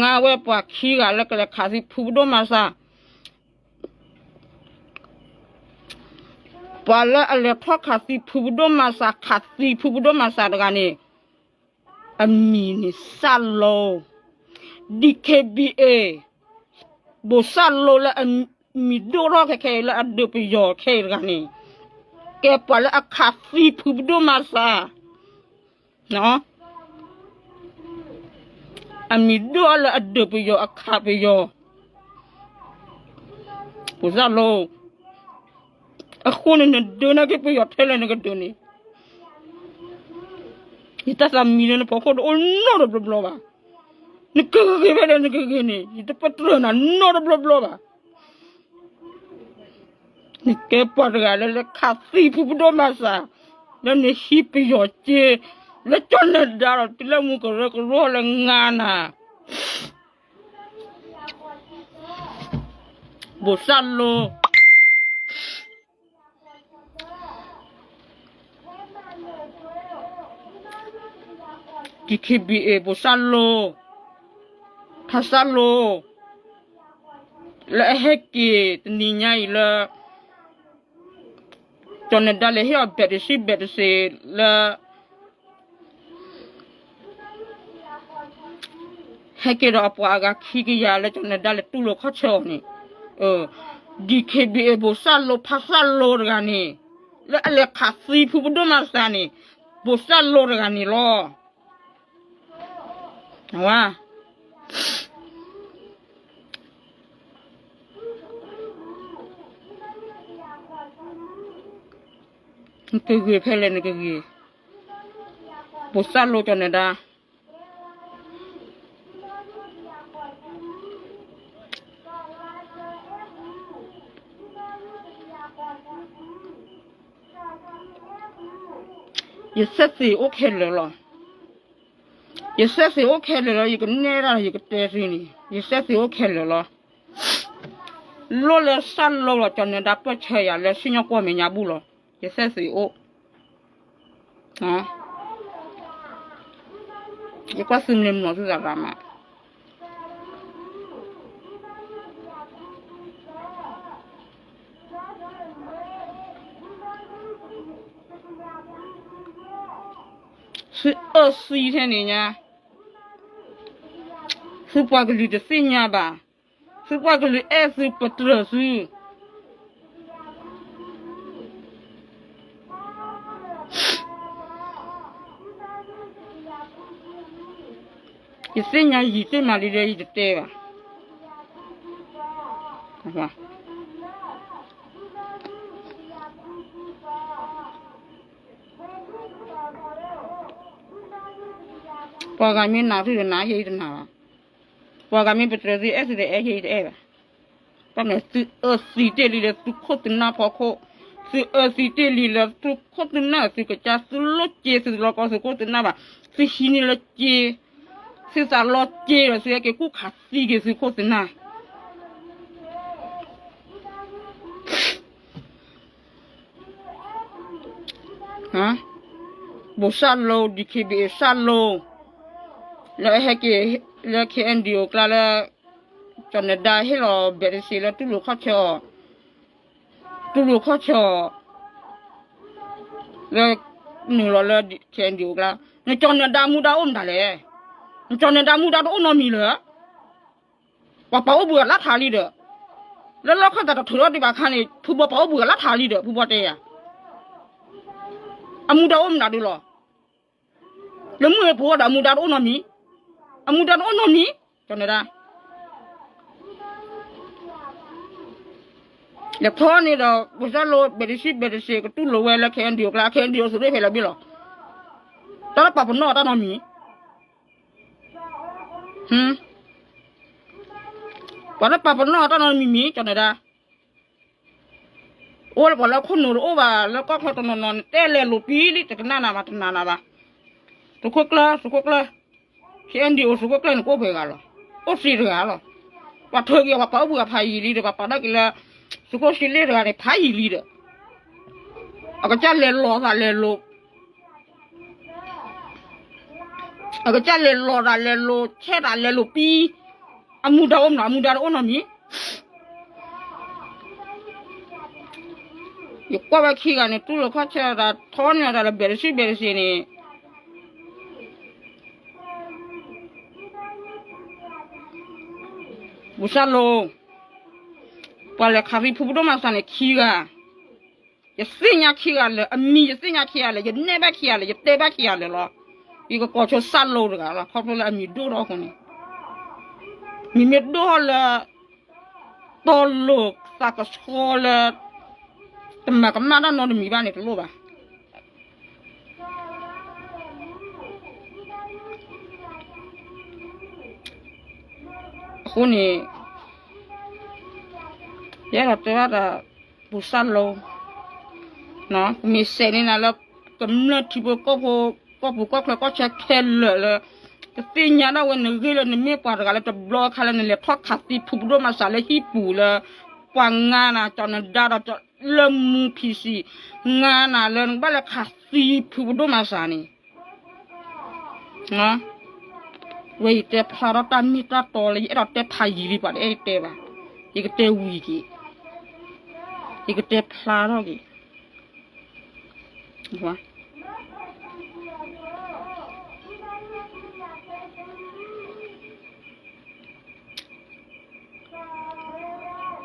ငါဝဲပှၤခံဂၤလၢကလဲၤခးသံဖုဒိၣ်မၤစၢ် ပှၤလၢအလဲၤထီၣ်ခးသံဖုပူၤဒိၣ်မၤစၢ် ခးသံဖုပူၤဒိၣ်မၤစၢ်တဂၤန့ၣ်, အမံၤန့ၣ်စၢ်လိ, DKBA, ဘိၣ်စၢ်လိလၢအမံၤဒိၣ်ထီၣ်ခဲခဲအံၤလၢအဒုးပယီၤခဲအံၤတဂၤန့ၣ်, ကဲပှၤလၢအခးသံဖုပူၤဒိၣ်မၤစၢ် အမံၤဒိၣ်အီၤလၢအဒုးပယီၤအခးပယီၤ, ဘိၣ်စၢ်လိ, အဃိန့ၣ် နဒုးနာ်က့ပယီၤထဲလဲၣ်နကဒုးန့ၣ်, ယတၢ်သးမံလၢနဖီခိၣ်တအိၣ်နီတဘျီဘျီဘၣ်, နကဂ့ၤဖဲလဲၣ်နကဂ့ၤန့ၣ် ယတပတြၢၤနၤနီတဘျီဘျီဘၣ် နကဲပှၤတဂၤလၢလၢခးသံဖုပူၤဒိၣ်မၤစၢ်, လၢနဟံးပယီၤစ့, လၢကၠီၤနၢၤဒါဒီး တံၤလၢမူကရၢကရိလၢငါနၤ, ဘိၣ်စၢ်လိ DKBA ဘိၣ်စၢ်လိ, ဖးစၢ်လိ, လၢအဟဲက့ၤတနံၤညါအံၤလၢ ကၠီၤနၢၤဒါလဲၤဟ့ၣ်အီၤဘဲးတဆံဘဲးတဆံလၢ လၢ ဟဲက့ၤဒီးအပှၤအဂၤခံကယၤလၢကၠီၤနဲၤဒါလဲၤတူၢ်လိာ်ခီၣ်ဆၢအီၤန့ၣ်, အ DKBA ဘိၣ်စၢ်လိဖးစၢ်လိတဂၤန့ၣ်, လၢအလဲၤခးသံဖုပဒိၣ်မၤစၢ်န့ၣ်, ဘိၣ်စၢ်လိတဂၤန့ၣ်လီၤ. ဝါ နကဂ့ၤဖဲလဲၣ်နကဂ့ၤ, ဘိၣ်စၢ်လိကၠီၤနဲၤဒါ ယစဲးသ့ၣ်အိၣ်ခဲလၢာ်လီၤ. ယစဲးသ့ၣ်အိၣ်ခဲလၢာ်လီၤ. ယကနဲၣ်ဒၣ်ယကတဲသုန့ၣ် ယစဲးသ့ၣ်အိၣ်ခဲလၢာ်လီၤ. လိၣ်လၢစၢ်လိလီၤ ကၠီၤနဲၤဒါပၢၢ်ဆၢယၤလၢစံၣ်ညီၣ်ကွီၢ်မဲာ်ညါဘူၣ်လီၤ. ယစဲးသ့ၣ်အိၣ် ယကွၢ်သုမ့ၢ်နီၤသုသးရၣ်မး သုအၢသံထဲန့ၣ်ညါ, သုပှၤကလုာ်တသ့ၣ်ညါဘၣ်, သုပှၤကလုာ်အဲၣ်သုပတြၢၤသု ယသ့ၣ်ညါယံာ်သ့ၣ်မးလံဒီး ယတတဲဘၣ်. ပှၤဂၤမ့ၢ်နာ်သုဒီးနာ် ယဲယတနာ်ဘၣ်. ပှၤဂၤမ့ၢ်ပတြၢၤသုအဲၣ်သုဒီးအဲၣ် ယဲယတအဲၣ်ဘၣ်. ဘၣ်မနုၤသုအၢသံတ့ၢ်လံလၢသုခိၣ်သုနၢ်ဖီခိၣ်, သုအၢသံတ့ၢ်လံလၢသုခိၣ်သုနၢ်သုကစၢ် သုလိၣ်စ့သုတလီၤကီသုခိၣ်သုနၢ်ဘၣ်, သုဟံးန့ၢ်လၢစ့, သုသးလီစ့ဒီး သုဟဲက့ၤကူၣ်ခးသံက့ၤသုခိၣ်သုနၢ် ဘိၣ်စၢ်လိ DKBA စၢ်လိ, လၢအဟဲက့ၤလၢ KNDO အကျါလၢ ကၠီၤနဲၤဒါဟ့ၣ်လီၤ ဘဲးတစ့လၢတူၢ်လိာ်ခီၣ်ဆၢအီၤ, တူၢ်လိာ်ခီၣ်ဆၢအီၤ, လၢ နုာ်လီၤလၢ KNDO အကျါ, နကၠီၤနဲၤဒါမူဒါအိၣ်မတၤလဲၣ်. နကၠီၤနဲၤဒါမူဒါတအိၣ်နီတမံၤလၢၤ ပှၤပာ်အိၣ်ဘှံးအလါထးလံဒီး, လၢလီၢ်ခၢၣ်သးတထုးထီၣ်ဒံးဘၣ်အခါန့ၣ် ဖုဘီပာ်အိၣ်ဘှံးအလါထးလံဒီး ဖုဘီတဲယၤ, အမူဒါအိၣ်မနုၤဒုလီၤ. လၢမုၢ်အပူၤဒီးအမူဒါတအိၣ်နီတမံၤ, အမူဒါတအိၣ်နီတမံၤ, ကၠီၤနဲၤဒါ လဲၤထီၣ်န့ၣ်ဒီး ဘၣ်ဆၣ်လၢ ဘဲးတဆံ ဘဲးတဆံ ကတူၢ်လိာ်ဝဲလၢ KNDO အကျါ KNDO သုးရ့ၣ်ဖဲလဲၣ်ဘ့ၣ်လီၤ. တၢ်လၢပာ်ပနီၣ်တၢ်နီတမံၤ, ပှၤလၢပာ်ပနီၣ်တၢ်နီတမံၤမံၤ ကၠီၤနဲၤဒါ, အိၣ်လၢပှၤလၢခိၣ်နူာ်တအိၣ်ဘၣ် လၢကီၢ်ချၢတနီၤနီၤန့ၣ် တဲလဲၤလိာ်ပံလံ တကနၣ်နၤဘၣ် တနာ်နၤဘၣ်. သုးခိၣ်ကျၢၢ် သုးခိၣ်ကျၢၢ်, KNDO သုးခိၣ်ကျၢၢ်န့ၣ် ကအိၣ်ပှဲၤဂၤလီၤ. အိၣ်သ့တဂၤလီၤ. ပှၤထုးက့ၤအီၤ ပှၤပာ်အိၣ်ဘှံးအဖးယံာ်လံဒီး ပှၤပာ်ဒၣ်က့ၤလၢ သုးခိၣ်ဆံလ့ၣ်တဂၤန့ၣ် ဖးယံာ်လံဒီး အကစၢ်လဲၤလီၤသးလဲၤလိာ် အကစၢ်လဲၤလီၤသးလဲၤလိာ် ဆဲးသးလဲၤလိာ်ပံ, အမူဒါအိၣ်မနုၤ အမူဒါတအိၣ်နီတမံၤ. ယကွၢ်ဝဲခံဂၤန့ၣ် တူၢ်လိာ်ခီၣ်ဆၢတၢ် ထီန့ၢ်တၢ်လၢ ဘဲးတဆံ ဘဲးတဆံန့ၣ် ဘၣ်ဆၣ်လီၤ ပှၤလဲၤခးသံဖုပဒိၣ်မၤစၢ်န့ၣ် ခံဂၤ ယသ့ၣ်ညါခံဂၤလၢာ်, အမံၤယသ့ၣ်ညါခံဂၤလၢာ်, ယနဲၣ်ဘၣ်ခံဂၤလၢာ်, ယတဲဘၣ်ခံဂၤလၢာ်လီၤ. ယကကိးဆိစၢ်လိတဂၤလီၤ. ခီဖျိလၢအမံၤဒိၣ်ထီၣ်အဃိန့ၣ်, မံၤမ့ၢ်ဒိၣ်ထီၣ်လၢ တီလိာ်သးကဆှီလၢ တမၤကမၣ်တၢ်နီတမံၤဘၣ်န့ၣ် တလိၣ်ဘၣ်. အဃိန့ၣ် ယအဲၣ်ဒိးတဲဘၣ်ဒီး ပူၤစၢ်လိ, မ့ၢ်စဲးန့ၢ်နၤလၢ ကမျၢၢ်ထံဖိကီၢ်ဖိ ကီၢ်ပူၤကီၢ်ချၢကီၢ်ဆၢခဲလၢာ်လၢ ကသ့ၣ်ညါဒၣ်ဝဲနဂ့ၢ်လၢနမ့ၢ်ပှၤတဂၤလၢတဘျီအခါလၢနလဲၤထီၣ်ခးသံဖုပဒိၣ်မၤစၢ်လၢဟံၣ်ပူၤလၢ ပှၤငါနၤ ကၠီၤနဒါဒီးလၢမူဖံးစံး ငါနၤလၢနကဘၣ်လဲၤခးသံဖုပဒိၣ်မၤစၢ်န့ၣ် ဝဲယတဲဖျါထီၣ်တၢ်မ့ၢ်တၢ်တီလၢယအဲၣ်ဒိးတဲဖးယံာ်လံ ပှၤတအဲၣ်ယတဲဘၣ်, ယကတဲဝံၤက့ၤ, ယကတဲဖျါထီၣ်က့ၤ ဝါ,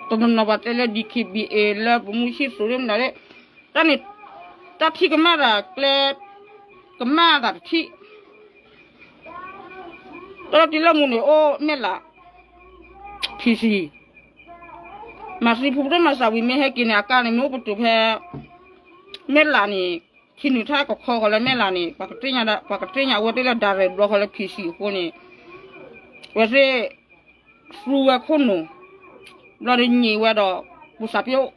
တနီၤနီၤပှၤတဲလၢ ဒီခ့ဘံၣ်အ့ၣ် လၢပမူဆံသူးရ့မနုၤလဲၣ်, တၢ်န့ၣ် တၢ်ထံၣ်ကမၣ်တၢ်ကျဲ ကမၣ်တၢ်တထံၣ် တၢ်လၢတံၤလၢမူန့ၣ် အိၣ်မဲၢ်လး ဖံဆံး, မၤသံဖုပဒိၣ်မၤစၢ်ဝံၤမ့ၢ်ဟဲက့ၤန့ၣ် အကါန့ၣ် မ့ၢ်အိၣ်ပတုာ်ဖဲ မဲၢ်လးန့ၣ်, ထံနုာ်ထါကခီဃီလၢမဲၢ်လးန့ၣ် ပှၤကတ့ၢ်ညါဝဲတ့ၢ်လၢ ဒါရဲၣ်ဘျီဃီလၢ ဖံဆံး အဃိန့ၣ် ဝဲသ့ၣ် သူဝဲခိၣ်နူာ် ဘျီဒီးညံးဝဲဒီး ဘူၣ်စၢ်ပျိၣ်,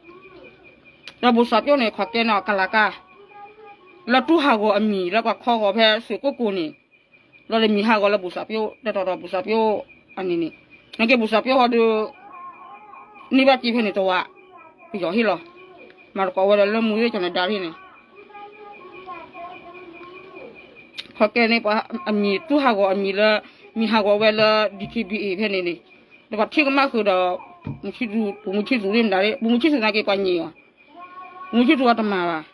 ဒီးဘူၣ်စၢ်ပျိၣ်န့ၣ် ခိးကဲန့ၢ်အီၤကလၤကၢ် လၢတူၢ်ဟးဂီၤအမံၤ လၢပှၤခီဂီၤဖဲသုးကိၢ်ကိၢ်န့ၣ်, ဘျီဒီးမံၤဟးဂီၤလၢဘူၣ်စၢ်ပျိၣ် တဲတီၤဒီးဘူၣ်စၢ်ပျိၣ်အန့ၣ်န့ၣ်, နာ်က့ဘူၣ်စၢ်ပျိၣ်ဟီဒီး န့ၢ်ဘၣ်က့ၤဖဲန့ၣ်တဝး, ပယီၤဟ့ၣ်လီၤ, မၤသကိးဝဲဒီးလၢမူသ့ၣ်ကၠီၤနဒါသ့ၣ်န့ၣ် ခီကဲန့ၣ်ပှၤအမံၤ တူၢ်ဟးဂီၤအမံၤလၢ မံၤဟးဂီၤဝဲလၢ ဒီခ့ဘံၣ်အ့ၣ် ဖဲန့ၣ်န့ၣ်, ဒီးပှၤထံၣ်ကမၣ်ဃုာ်ဒီး မူဆံသူး ပမူဆံသူးသ့ၣ်မတၤ, ပမူဆံသူးနာ်က့ပှၤညံးအီၤ, ပမူဆံသူးအတမၤဘၣ်,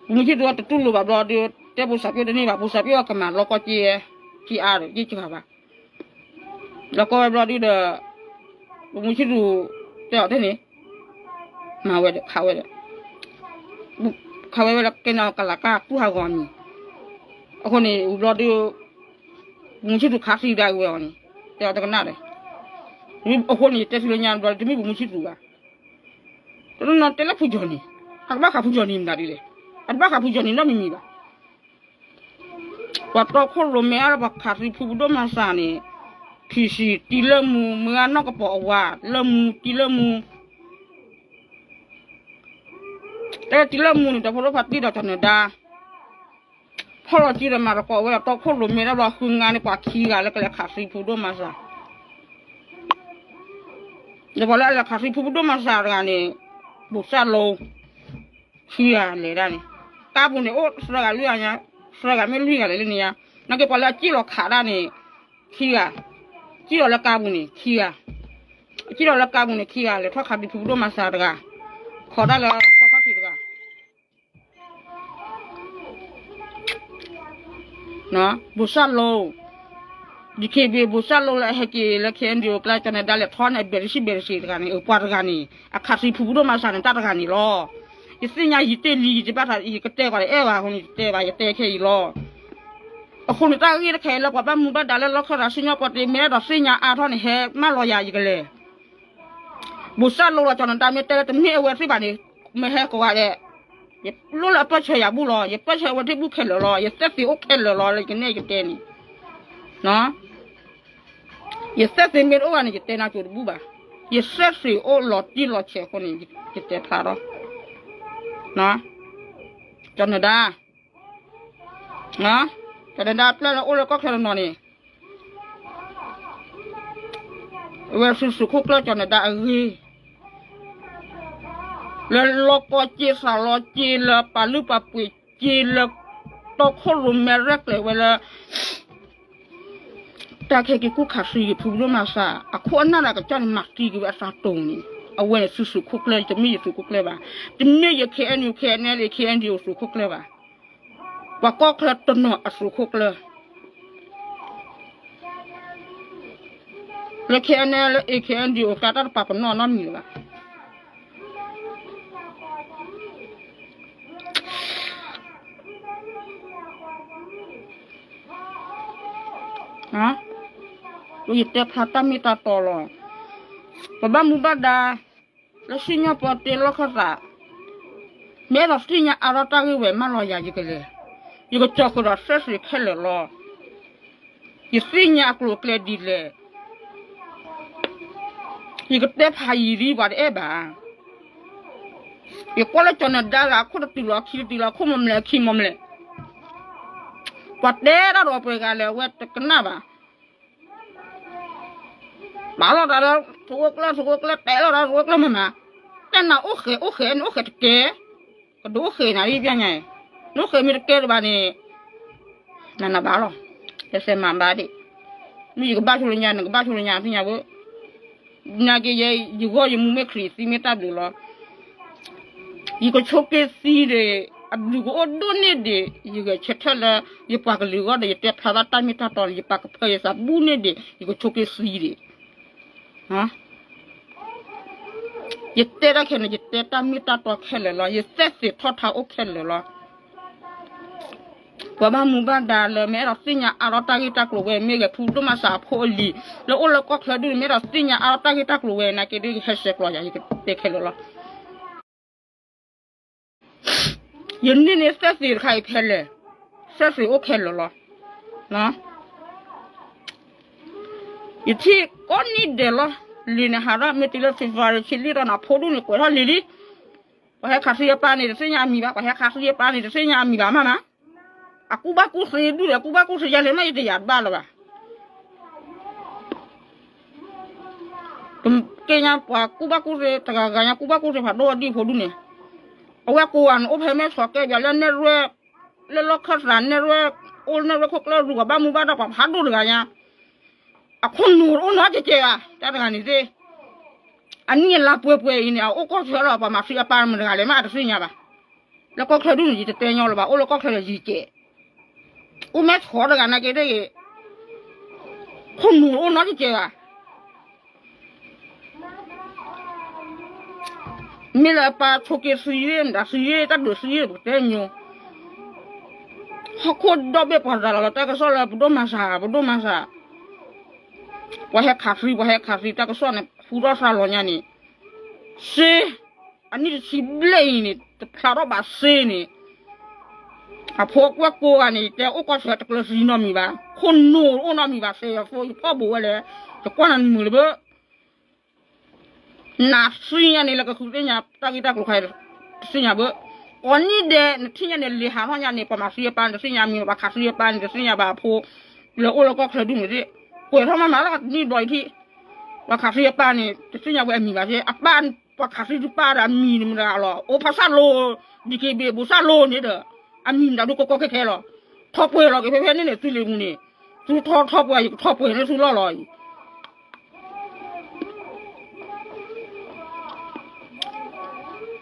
ပမူဆံသူးအတတူၢ်လိာ်ဘၣ်ဘျီဒီး တဲပူၤစၢ်ပျိတန့ၢ်ဘၣ်, ပူၤစၢ်ပျိအကမၤလီၤကီက့ၤ, က့ၤအါဒီးက့ၤစှၤဘၣ် လီၤကီဝဲဘျီဒုဒီး ပမူဆံသူး တဲအီၤတဲန့ၣ် မၤဝဲဒီး ခးဝဲဒီး ခးဝဲဝဲလၢကဲန့ၢ်ကလၤကၢ်တူၢ်ဟးဂီၤအမံၤ, အဃိန့ၣ် ဝံၤဘျီဒု ပမူဆံသူးခးသံဒၣ်ဝဲအီၤန့ၣ် တဲအီၤတကနၣ်ဒီး အဃိန့ၣ် ယတဲဆူလၢညါဘျီ တမ့ၢ်ပမူဆံသူးဘၣ်, တနီၤနီၤတဲလၢဖုကၠီၤနံၤ, အကဘၣ်ဃးဖုကၠီၤနံၤမတၤဒ်လဲၣ်, အတဘၣ်ဃးဖုကၠီၤနံၤနီတမံၤမံၤဘၣ် ပှၤတီခိၣ်ရိၣ်မဲအါဒီး ပှၤခးသံဖုပဒိၣ်မၤစၢ်န့ၣ်, ဖံဆံး တံၤလၢမူ မုၢ်ဂၤနီၢ်ကပီၤအဝၤ လၢမူ တံၤလၢမူ, တၢ်တံၤလၢမူန့ၣ် ဒီဖိဒိၣ်ဖါတံၢ်ဒီးကၠီၤနဒါ ဖီၣ်လီၤစုဒီးမၤသကိးဝဲဒီးတီခိၣ်ရိၣ်မဲဒၣ်ဘျီ ဃုငါန့ၣ် ပှၤခံဂၤလၢကလဲၤခးသံဖုပဒိၣ်မၤစၢ် ဒီးပှၤလၢအလဲၤခးသံဖုပဒိၣ်မၤစၢ်တဂၤန့ၣ် ဘိၣ်စၢ်လိ ခံဂၤလဲၤဒၣ်န့ၣ်, ကါပူၤန့ၣ် အိၣ်သၢဂၤလွံၢ်ဂၤညါ, သၢဂၤမ့ၢ်လွံၢ်ဂၤလဲၤလၢန့ၣ်ညါ, နာ်က့ပှၤလၢအစံၣ်လီၤခးဒၣ်န့ၣ် ခံဂၤ, စံၣ်လီၤလၢကါပူၤန့ၣ် ခံဂၤ, စံၣ်လီၤလၢကါပူၤန့ၣ် ခံဂၤ လဲၤထီၣ်ခးသံဖုပဒိၣ်မၤစၢ်တဂၤ, ခိးဒၣ်လၢခီၣ်ခီၣ်ထံးတဂၤ ဘိၣ်စၢ်လိ, ဒ်ခ့ဘ့ၣ် ဘိၣ်စၢ်လိလၢအဟဲက့ၤလၢ ခဲအံၤဒံး အိၣ်ကျါ ကၠီၤနဒါလဲၤထီၣ်န့ၣ် အဘဲးတဆံဘဲးတဆံတဂၤန့ၣ် အပှၤတဂၤန့ၣ် အခးသံဖုပဒိၣ်မၤစၢ်န့ၣ် တၢ်တဂၤန့ၣ်လီၤ. ယသ့ၣ်ညါယတ့ၢ်လံ ယတဘၣ်ထး ယကတဲပှၤတအဲၣ်ဘၣ်အဃိန့ၣ် ယတဲဘၣ် ယတဲခဲအံၤလီၤ. အဃိန့ၣ် တၢ်ဂ့ၢ်တခါအံၤလၢပှၤဘၣ်မူဘၣ်ဒါလၢလီၢ်ခၢၣ်သးစံၣ်ညီၣ်ပီတ့ မ့ၢ်အဲၣ်ဒိးသ့ၣ်ညါအါထီၣ်န့ၣ် ဟဲမၢလီၤယၤ ယကလဲၤ ဘိၣ်စၢ်လိလီၤ ကၠီၤနဒါမ့ၢ်တဲလၢတမ့ၢ်အဝဲသ့ၣ်ဘၣ်န့ၣ် မ့ၢ်ဟဲကိးဂၤဒဲး, ယလိၣ်လၢအပၢၢ်ဆၢယၤဘူၣ်လီၤ. ယပၢၢ်ဆၢအဝဲသ့ၣ်ဘူၣ်ခဲလၢာ်လီၤ. ယသဲသ့ၣ်အိၣ်ခဲလၢာ်လီၤ လၢယကနဲၣ်ယကတဲန့ၣ်, ယသဲသ့ၣ်မ့ၢ်တအိၣ်ဘၣ်န့ၣ် ယတဲနၤကၠိတဘူၣ်ဘၣ်. ယသဲသ့ၣ်အိၣ်လီၤတံၢ်လီၤဆဲးအဃိန့ၣ် ယတဲဖျါထီၣ်, ကၠီၤနဒါ ကၠီၤနဒါပျဲၢ်လၢအိၣ်လၢကီၢ်ချၢတနီၤန့ၣ် အဝဲသုးခိၣ်ကျၢၢ်ကၠီၤနဒါအဂ့ၢ် လၢလီၢ်ကီၢ်စ့ သးလီက့ လၢပာ်လုၢ်ပာ်ပှ့ၤစ့ လၢတီခိၣ်ရိၣ်မဲရဲၣ်ကျဲၤဝဲလၢ တၢ်ခဲက့ၤကူၣ်ခးသံက့ၤဖုပဒိၣ်မၤစၢ် အခိၣ်အနၢ်ဒီးကစၢ်န့ၣ် မၤသံက့ၤဝဲအသးတိၤန့ၣ် အဝဲန့ၣ်သုးသုးခိၣ်ကျၢၢ် တမ့ၢ်ယသုးခိၣ်ကျၢၢ်ဘၣ်. တမ့ၢ်ယ KNU KNLA KNDO သုးခိၣ်ကျၢၢ်ဘၣ်. ပှၤကီၢ်ချၢတနီၤအသုးခိၣ်ကျၢၢ် လၢ KNLA KNDO အကျါ တၢ်တပာ်ပနီၣ်နီတမံၤလၢၤဘၣ်. ယတဲဖျါတၢ်မ့ၢ်တၢ်တီလီၤ. ပဘၣ်မူဘၣ်ဒါ လၢစံၣ်ညီၣ်ပီတ့လီၢ်ခၢၣ်သး မ့ၢ်အဲၣ်ဒိးသ့ၣ်ညါအါထီၣ်တၢ်ဂ့ၢ်ဝဲ မၢလီၤယၤယကလဲၤ. ယကကၠီၤဃုာ်ဒီးသဲသ့ၣ်ခဲလၢာ်လီၤ. ယသ့ၣ်ညါအကျိၤအကျဲဒ်လဲၣ်. ယကတဲဖးယံာ်လံ ပှၤတအဲၣ်ဘၣ်. ယကွၢ်လၢကၠီၤနဒါဂၤ အခိၣ်တတုၤလီၤ အခံတတုၤလီၤ အခိၣ်မီၤမလဲၣ် အခံမီၤမလဲၣ်. ပှၤတဲတၢ်ဒီးပှဲၤဂၤလဲၣ် အဝဲတကနၣ်ဘၣ်. ပာ်လီၤတၢ်လၢ သုးခိၣ်ကျၢၢ် သုးခိၣ်ကျၢၢ် တဲလီၤတၢ် သုးခိၣ်ကျၢၢ်မၤမၤ, တဲနၤအိၣ်ဃဲၤ အိၣ်ဃဲၤန့ၣ် အိၣ်ဃဲၤတကဲ, ကဒုးအိၣ်ဃဲၤနၤလံ ပျဲညါ, နအိၣ်ဃဲၤမ့ၢ်တကဲတဘၣ်န့ၣ် နနဘၣ်လီၤ, ကစဲးမၤဘၣ်ဒံး, မ့ၢ်ယကဘၣ်ဆိလၢညါ နကဘၣ်ဆိလၢညါ သ့ၣ်ညါဘၣ်, နာ်က့ယဲ ယဂီၢ်ယမူမ့ၢ်ခရံာ်သံမ့ၢ်တၢ်ဘျုးလီၤ. ယကဆိးက့သံဒီး အဘျုးကအိၣ်ဒိၣ်န့ၢ်ဒံး ယဂဲၤဆၢထၢၣ်လၢ ယပှၤကလုာ်အဂီၢ်ဒီး ယတဲဖျါဘၣ်တၢ်မ့ၢ်တၢ်တီန့ၣ် ယပာ်ကဖၢယသးဘူးန့ၢ်ဒံး ယကဆိးက့သံဒံး ယတဲတၢ်ခဲလၢာ် ယတဲတၢ်မ့ၢ်တၢ်တီခဲလၢာ်လီၤ. ယသ့ၣ်သ့ၣ်ထီၣ်ထါအိၣ်ခဲလၢာ်လီၤ. ပှၤဘၣ်မူဘၣ်ဒါလၢမ့ၢ်အဲၣ်ဒိးသ့ၣ်ညါအါထီၣ်တၢ်ဂ့ၢ်တၢ်ကျိၤဝဲ မ့ၢ်ဂ့ၤ ဖုဒိၣ်မးစးအဖိအလံၤ လၢအိၣ်လၢကီၢ်ချၢဒူၣ်န့ၣ် မ့ၢ်အဲၣ်ဒိးသ့ၣ်ညါအါထီၣ်တၢ်ဂ့ၢ်တၢ်ကျိၤဝဲ နာ်က့ဒ်ကဟဲဆဲးကျိးယၤ ယကတဲခဲလၢာ်လီၤ. ယန့ၢ်န့ၢ်သ့ၣ်သ့ၣ်တခါအံၤဖဲလဲၣ်, သ့ၣ်သ့ၣ်အိၣ်ခဲလၢာ်လီၤ. ယထံၣ်ကိးနံၣ်ဒဲးလီၤ. လံာ်န့ၣ်ဟးထီၣ်မ့ၢ်တုၤလၢ February ခံလံဒီးန့ၣ် အဖိဒူၣ်န့ၣ်ကွဲးထီၣ်လံၤလံ. ပှၤဟဲခးသံအပၢ်န့ၣ် တသ့ၣ်ညါအမံၤဘၣ်, ပှၤဟဲခးသံအပၢ်န့ၣ် တသ့ၣ်ညါအမံၤဘၣ်မးမး. အကူၣ်ဘၣ်ကူၣ်သ့ဒူၣ်ဒီး အကူၣ်ဘၣ်ကူၣ်သ့ယဲလဲၣ်မး ယတယာ်တဘၣ်လၢၤဘၣ်. ကဲညါပှၤကူၣ်ဘၣ်ကူၣ်သ့ တဂၤဂၤညါကူၣ်ဘၣ်ကူၣ်သ့ဖးဒိၣ်အဒံၣ်ဖိဒူၣ်န့ၣ်, အဝဲကိးဂၤန့ၣ် အိၣ်ဖဲမဲၢ်ဆီးကဲဘၣ်လၢ နဲၣ်ရွဲၣ်, လၢလီၢ်ခၢၣ်သးနဲၣ်ရွဲၣ်, အိၣ်နဲၣ်ရွဲၣ်ခိၣ်ကျၢၢ်ရူၤ ပှၤဘၣ်မူဘၣ်ဒါပှၤဖးဒိၣ်တဂၤညါ, အခိၣ်နူာ်အိၣ်နီတကဲးဘၣ် တၢ်တဂၤန့ၣ်သ့ၣ်. အနံၣ်အလါပှဲၤပှဲၤအံၤန့ၣ် အအိၣ်ကီၢ်ဆၢလီၤ ပှၤမၤသံအပၢ်မတၤတဂၤလဲၣ်မး အတသ့ၣ်ညါဘၣ်. လၢကီၢ်ချၢဒူၣ်န့ၣ် ယတတဲညီလၢၤဘၣ်, အိၣ်လၢကီၢ်ချၢဒီးယံၤကဲး, အိၣ်မဲၢ်ဆီးတဂၤနာ်က့ဒ်အံၤ, ခိၣ်နူာ်အိၣ်နီတကဲးဘၣ်. မ့ၢ်လၢအပၢ်ဆိးက့သံမတၤသံ တၢ်ဒုးသံ ပကတဲညိ, ဟီၣ်ခိၣ်ဒီဘ့ၣ်ပှၤတၢ်လီၤလီၤ တၢ်ကစီၣ်လၢပဒိၣ်မၤစၢ် ပဒိၣ်မၤစၢ်, ပှၤဟဲခးသံ ပှၤဟဲခးသံ တၢ်ကစီၣ်န့ၣ် ဖူထီၣ်သးလီၤညါန့ၣ်, စ့, အနံၣ်တဆံဘျဲၣ်အံၤန့ၣ် တဖျါထီၣ်ဘၣ်စ့န့ၣ်, အဖိကွဲၢ်ကိးဂၤန့ၣ် ယတဲအိၣ်ကီၢ်ဆၢတကျၢၤသံနီတမံၤဘၣ်, ခိၣ်နူာ်အိၣ်နီတမံၤဘၣ်, စဲးယၤဖိယဖီၣ်ဘူးဝဲလဲၣ်, ယကွၢ်နၤနမုာ်လၢၤဘၣ် နသ့ၣ်ညါန့ၣ် လၢကဃုသ့ၣ်ညါတၢ်ဂ့ၢ်တၢ်ကျိၤခါ တသ့ၣ်ညါဘၣ်. ကိးနံၣ်ဒဲး နထံၣ်ညါန့ၣ် လံာ်ဟးထီၣ်ညါန့ၣ် ပှၤမၤသံအပၢ်န့ၣ် တသ့ၣ်ညါမံၤ, ပှၤခးသံအပၢ်န့ၣ် တသ့ၣ်ညါဘၣ်အဖိ, လၢအိၣ်လၢကီၢ်ချၢဒူၣ်န့ၣ်သ့ၣ်, ကွဲးထီၣ်မးမးလၢတနံၣ်ဘျီအံၤထံၣ်, ပှၤခးသံအပၢ်န့ၣ် တသ့ၣ်ညါဝဲအမံၤဘၣ်သ့ၣ်, အပၢ် ပှၤခးသံတပၢ်ဒီးအမံၤန့ၣ်မတၤလီၤ, အိၣ်ဖးစၢ်လိၤ, ဒံက့ဘ့ၣ်ဘူးစၢ်လိၤန့ၣ်ဒီး, အမံၤမတၤဒိၣ်ကီကီခဲခဲလီၤ. ထီၣ်ပှဲၤလီၤက့ၤဖဲဖဲန့ၣ်န့ၣ် သုလ့ၤမူန့ၣ်, သုထီထီၣ်ပှဲၤ ယကထီၣ်ပှဲၤန့ၣ်သုလီၢ်လီၤအံၤ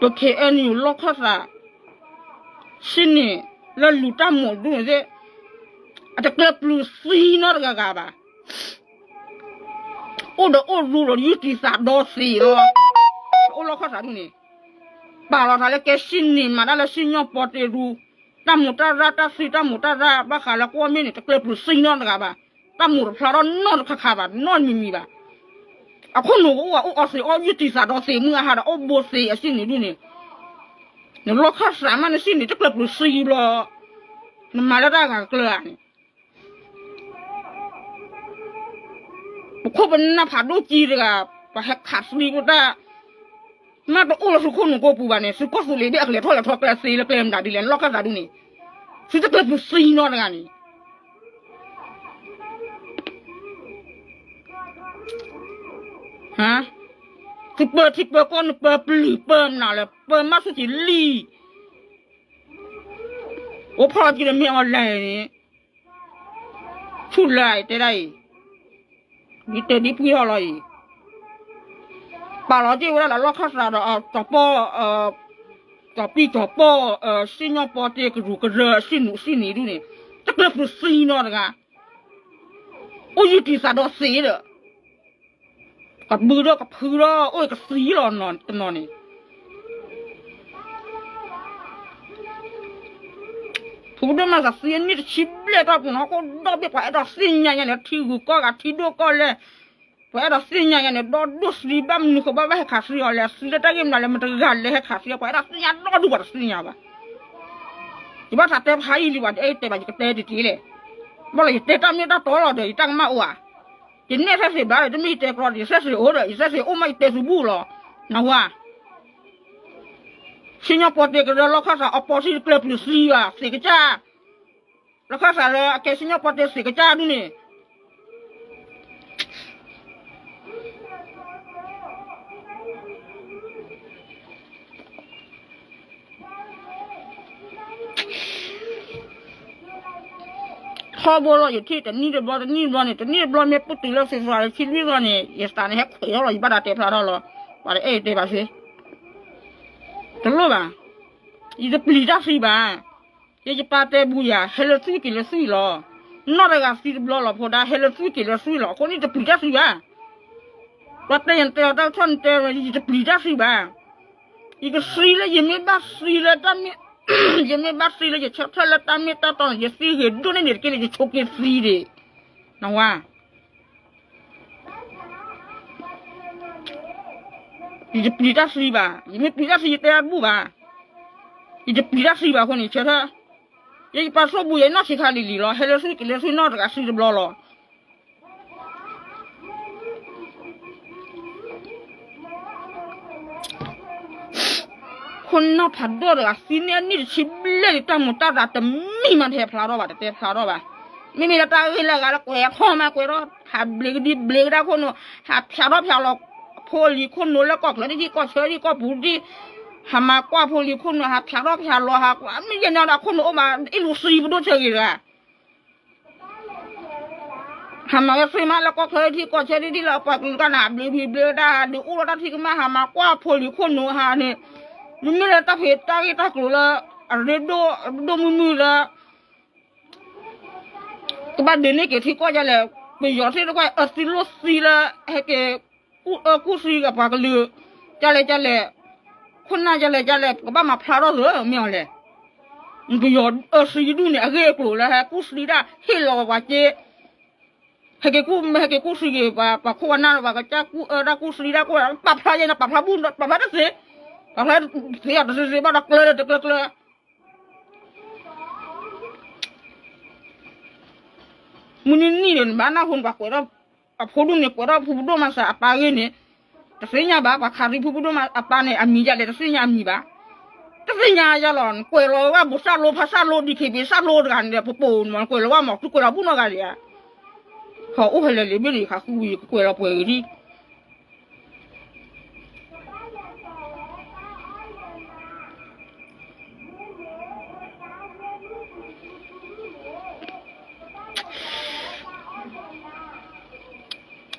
ပ KNU လီၢ်ခၢၣ်သး, စ့ၢ်န့ၣ်, လၢလူၤတၢ်မိၣ်ဒူၣ်န့ၣ်သ့ၣ်, အတကျၢၤပျုၤသံနီတဂၤဂၤဘၣ်. အိၣ်ဒီးအိၣ်ရူဒီးယုၢ်တံၢ်သးဒီသ့ၣ်လီၤ. အိၣ်လီၢ်ခၢၣ်သးဒူၣ်န့ၣ်, ပာ်လီၤသးလၢကဲစ့ၢ်န့ၣ် မၤတၢ်လၢစံၣ်ညီၣ်ပီတ့ရူ, တၢ်မိၣ်တၢ်ရၢ် တၢ်သံတၢ်မိၣ်တၢ်ရၢ် ဘၣ်ဃးလၢကွီၢ်မ့ၢ်န့ၣ် တကျၢၤပျုၤသံနီတဂၤဘၣ်. တၢ်မိၣ်တဖျါထီၣ်နီတခါခါဘၣ်, နီတမံၤမံၤဘၣ်. အခိၣ်နူာ်ကအိၣ်အအိၣ်အီသံးအီယုၢ်တံၢ်သးဒီသ့ၣ်မုၢ်အဟါဒီး အိၣ်ဘိသ့ၣ်အစ့ၢ်န့ၣ်ဒူၣ်န့ၣ်, နလီၢ်ခၢၣ်သးမး နစ့ၢ်န့ၣ်တကျၢၤပျုၤသံဘျီ, နမၤလၢတၢ်ဂၤကကျၢၤဧါန့ၣ် ပခိၣ်ပနၢ်ဖးဒိၣ်ကံတဂၤ, ပှၤဟဲခးသံပတၢ်, မ့ၢ်တအိၣ်လၢသုခိၣ်နူာ်ကိးပူၤဘၣ်န့ၣ် သုကီၢ်သူလ့ၤဘ့ၣ်အကလဲၤထီၣ်လဲၤထီၣ်ကျဲသ့လၢကျဲမတၤဒ်လဲၣ် နလီၢ်ခၢၣ်သးဒူၣ်န့ၣ်, သုတကျၢၤပျုၤသံနီတဂၤန့ၣ် သုပၢထံပၢကီၢ် နပၢပျုၤပၢနးလၢ ပၢမးဆူၣ်ကံၤလံ, အိၣ်ဖီၣ်လီၤက့ၤလၢမ့ၢ်အီၤလဲၣ်န့ၣ်, ဆူၣ်လၢအတဲဒၣ်အံၤ, ဒ်တဲဒ်ပှံၢ်ထီၣ်လီၤအံၤ, ပာ်လီၤက့ၤဝဲဒၣ်လၢလီၢ်ခၢၣ်သးဒီး ကၠီၤပီၢ်, ကၠီၤပံၣ်ကၠီၤပီၢ်, စံၣ်ညီၣ်ပီတ့ကရူၢ်ကရၢ စံၣ်နူာ်စံၣ်နံၤဒူၣ်န့ၣ်, တကျၢၤပျုၤသံနီတဂၤ, အိၣ်ယုၢ်တံၢ်သးဒီသ့ၣ်ဒီး ကဘုဒီးကဖုဒီး အိၣ်ကသံလီၤတနီၤန့ၣ်, ဖုဒိၣ်မးသးသံအနံၣ်တဆံဘျဲၣ်ထီၣ်ပူၤနီၤ ဟီၣ်ခိၣ်ဒီဘ့ၣ် ပှၤအဲၣ်ဒိးသ့ၣ်ညါညါန့ၣ် ထံဂုၤကီၢ်ဂၤထံဒိၣ်ကီၢ်လဲၢ်, ပှၤအဲၣ်ဒိးသ့ၣ်ညါညါန့ၣ် ဒီဒိၣ်သံဘၣ်မနုၤဃိဘၣ်ဘၣ်ဟဲခးသံအီၤလဲၣ် အသံလၢတၢ်ဂ့ၢ်မနုၤလဲၣ် မတဂၤလဲၤဟဲခးသံအီၤ ပှၤအဲၣ်ဒိးသ့ၣ်ညါဒီဒူၣ်ပှၤတသ့ၣ်ညါဘၣ်. ယဘၣ်သးတဲဖးယံာ်လံ ပှၤတအဲၣ်တဲဘၣ် ယကတဲတ့ၢ်တ့ၢ်လဲၣ်, ဘၣ်လီၤ ယတဲတၢ်မ့ၢ်တၢ်တီလီၤဒီး ယတၢ်ကမၣ်အိၣ်ဧါ, ယနဲၣ်သဲသ့ၣ်ဘျါဒီး တမ့ၢ်ယတဲကြီဒီး ယသဲသ့ၣ်အိၣ်ဒီး ယသဲသ့ၣ်အိၣ်မး ယတဲသုဘူၣ်လီၤ, နၢ်ဟူဧါ. စံၣ်ညီၣ်ပီတ့ကရၢလီၢ်ခၢၣ်သး အပီစံၣ်တကျၢၤပျုၤသံဘၣ် သ့ၣ်ကစၢ်, လီၢ်ခၢၣ်သးလၢအကဲစံၣ်ညီၣ်ပီတ့သ့ၣ်ကစၢ်ဒ်န့ၣ် ထီဘိလီၤ ယထံၣ်တနံၣ်တဘျီ တနံၣ်တဘျီန့ၣ် တနံၣ်တဘျီမ့ၢ်ပတုၤလၢ February ခံလွံၢ်ဘျီန့ၣ် ယသးန့ၣ်ဟဲခွဲးထီၣ်လီၤ ယဘၣ်ဒၣ်တဲဖျါထီၣ်လီၤ, ပှၤတအဲၣ်တဲဘၣ်စ့ၢ်, တလိၣ်ဘၣ်, ယတပျံၤတၢ်သံဘၣ်, ယယပၢ်တဲဘူးယၤ ဟဲလၢသွံၣ်က့ၤလၢသွံၣ်လီၤ, နီၢ်တဂၤသံတဘျီလီၤဖိဒါ ဟဲလၢသွံၣ်က့ၤလၢသွံၣ်လီၤ အဃိန့ၣ်တပျံၤတၢ်သံဘၣ် ပှၤတဲယတဲအီၤတၢ်ကထီၣ်နတဲ ယတပျံၤတၢ်သံဘၣ်. ယကသံလၢယမ့ၢ်ဘၣ်သံလၢတၢ်မ့ၢ်, ယမ့ၢ်ဘၣ်သံလၢယဆၢထၢၣ်လၢတၢ်မ့ၢ်တၢ်တီန့ၣ် ယသံဂ့ၤဒိၣ်န့ၢ်န့ၣ်တက့ၢ်န့ၣ် ယဆိးက့သံဒံး, နဝါ ယတပျံၤတၢ်သံဘၣ်, ယမ့ၢ်ပျံၤတၢ်သံယတဲအဘူၣ်ဘၣ်, ယတပျံၤတၢ်သံဘၣ်အဃိန့ၣ် ဆၢထၢၣ်, ယပာ်ဆိၣ်ဘူးယနီၢ်ဆံးခါလံၤလံၤလီၤ, ဟဲလၢသုက့ၤလၢသုနီၢ်တဂၤသံတဘျီလီၤ. ခိၣ်နၢ်ဖးဒိၣ်တဂၤသံန့ၢ်အနံၣ်တဆံဘျဲၣ်လံ တၢ်မူၤတၢ်ရၤတမံၤမးတဟဲဖျါထီၣ်ဘၣ်, တတဲဖျါထီၣ်ဘၣ်. မ့မ့ၢ်လၢတၢ်ဂ့ၢ်လၢအဂၤလၢကွဲးထီၣ်မးကွဲးထီၣ် ဟးဘျ့ကဒံဘျ့ကဒါခိၣ်နူာ်, ဟးဖျါထီၣ်ဖျါလီၤ ဖိလံၤခိၣ်နူာ်လၢကီၢ်ချၢဒ်ကီၢ်ဆၢဒ်ကီၢ်ပူၤဒ်, ဟးမၤကွၢ်ဖိလံၤခိၣ်နူာ် ဟးဖျါထီၣ်ဖျါလီၤ ဟးကွၢ်မ့ၢ်ယဲၢ်န့ၣ်ဒီးခိၣ်နူာ်အိၣ်မး အ့ၣ်လူၤသံပဒိၣ်ဆၢဂ့ၤတဂၤ ဟးမၤဝဲသ့မးလၢကီၢ်ချၢထံကီၢ်ဆၢဒ်ဒ်လၢပှၤကလုာ်တၢ်န့ၣ် အဘျ့ဘျ့ဘျ့တၢ် ဒုးအိၣ်လီၤတၢ်ထံကမၣ် ဟးမၤကွၢ်ဖိလံၤခိၣ်နူာ်ဟးန့ၣ်, မ့မ့ၢ်လၢတၢ်ဖံးတၢ်ဂ့ၢ်တၢ်ကျိၤလၢ အရ့ဒိၣ်ဒိၣ်မုၢ်မုၢ်လၢ ကဘၣ်ဒုးန့ၢ်က့ၤထံကီၢ်ဒ်လဲၣ်, ပယီၤသ့ၣ်တဖၣ်အၢသံလိၣ်သံလၢ ဟဲက့ၤကူၣ်အၢကူၣ်သံက့ၤပှၤကလုာ်, ဒ်လဲၣ်ဒ်လဲၣ်, ခိၣ်နၢ်ဒ်လဲၣ်ဒ်လဲၣ် ပကဘၣ်မၤဖျါထီၣ်သ့မ့ၢ်အီၤလဲၣ်. ပယီၤအၢသံဒူၣ်န့ၣ် အဂ့ၢ်အကျိၤလၢဟဲကူၣ်သံတၢ်ဟ့ၣ်လီၤပှၤစ့ ဟဲက့ၤကူၣ် ဟဲက့ၤကူၣ်သံက့ၤ ပှၤခိၣ်ပှၤနၢ် ပှၤကစၢ်ကူၣ်အၢတၢ်ကူၣ်သံတၢ်ကိၢ် ပာ်ဖျါယဲန့ၣ် ပာ်ဖျါဘူၣ် ပာ်ဖျါတသ့, ပာ်ဖျါသ့အီၤတသ့သ့ဘၣ်ဒီးကျၢၤလၢတကျၢၤကျၢၤ မုၢ်နံၤနံၤန့ၣ် နဘၣ်နၢ်ဟူန့ၣ် ပှၤကွဲးထီၣ် အဖိဒိၣ်န့ၣ် ကွဲးထီၣ်ဖုပဒိၣ်မၤစးအပၢ်ဂ့ၢ်န့ၣ် တသ့ၣ်ညါဘၣ် ပှၤခးသံဖုပဒိၣ်မၤအပၢ်န့ၣ် အမံၤဒ်လဲၣ် တသ့ၣ်ညါအမံၤဘၣ်. တသ့ၣ်ညါယါလီၤ နကွဲးလီၤဝဲဘိးစၢ်လိဖါစၢ်လိ ဒံခ့ပ့ၤစၢ်လိတဂၤန့ၣ်ဒီး ပပိာ်နမၤ နကွဲးလီၤဝဲမး သုကွဲးလီၤဘူၣ်နီတဂၤဒံးဧါ. ဟီၣ်အိၣ်ဖဲလဲၣ်လံၤဘ့ၣ်န့ၣ် ခးဃုဝံၤ ကကွဲးလီၤပှဲၤဂ့ၤ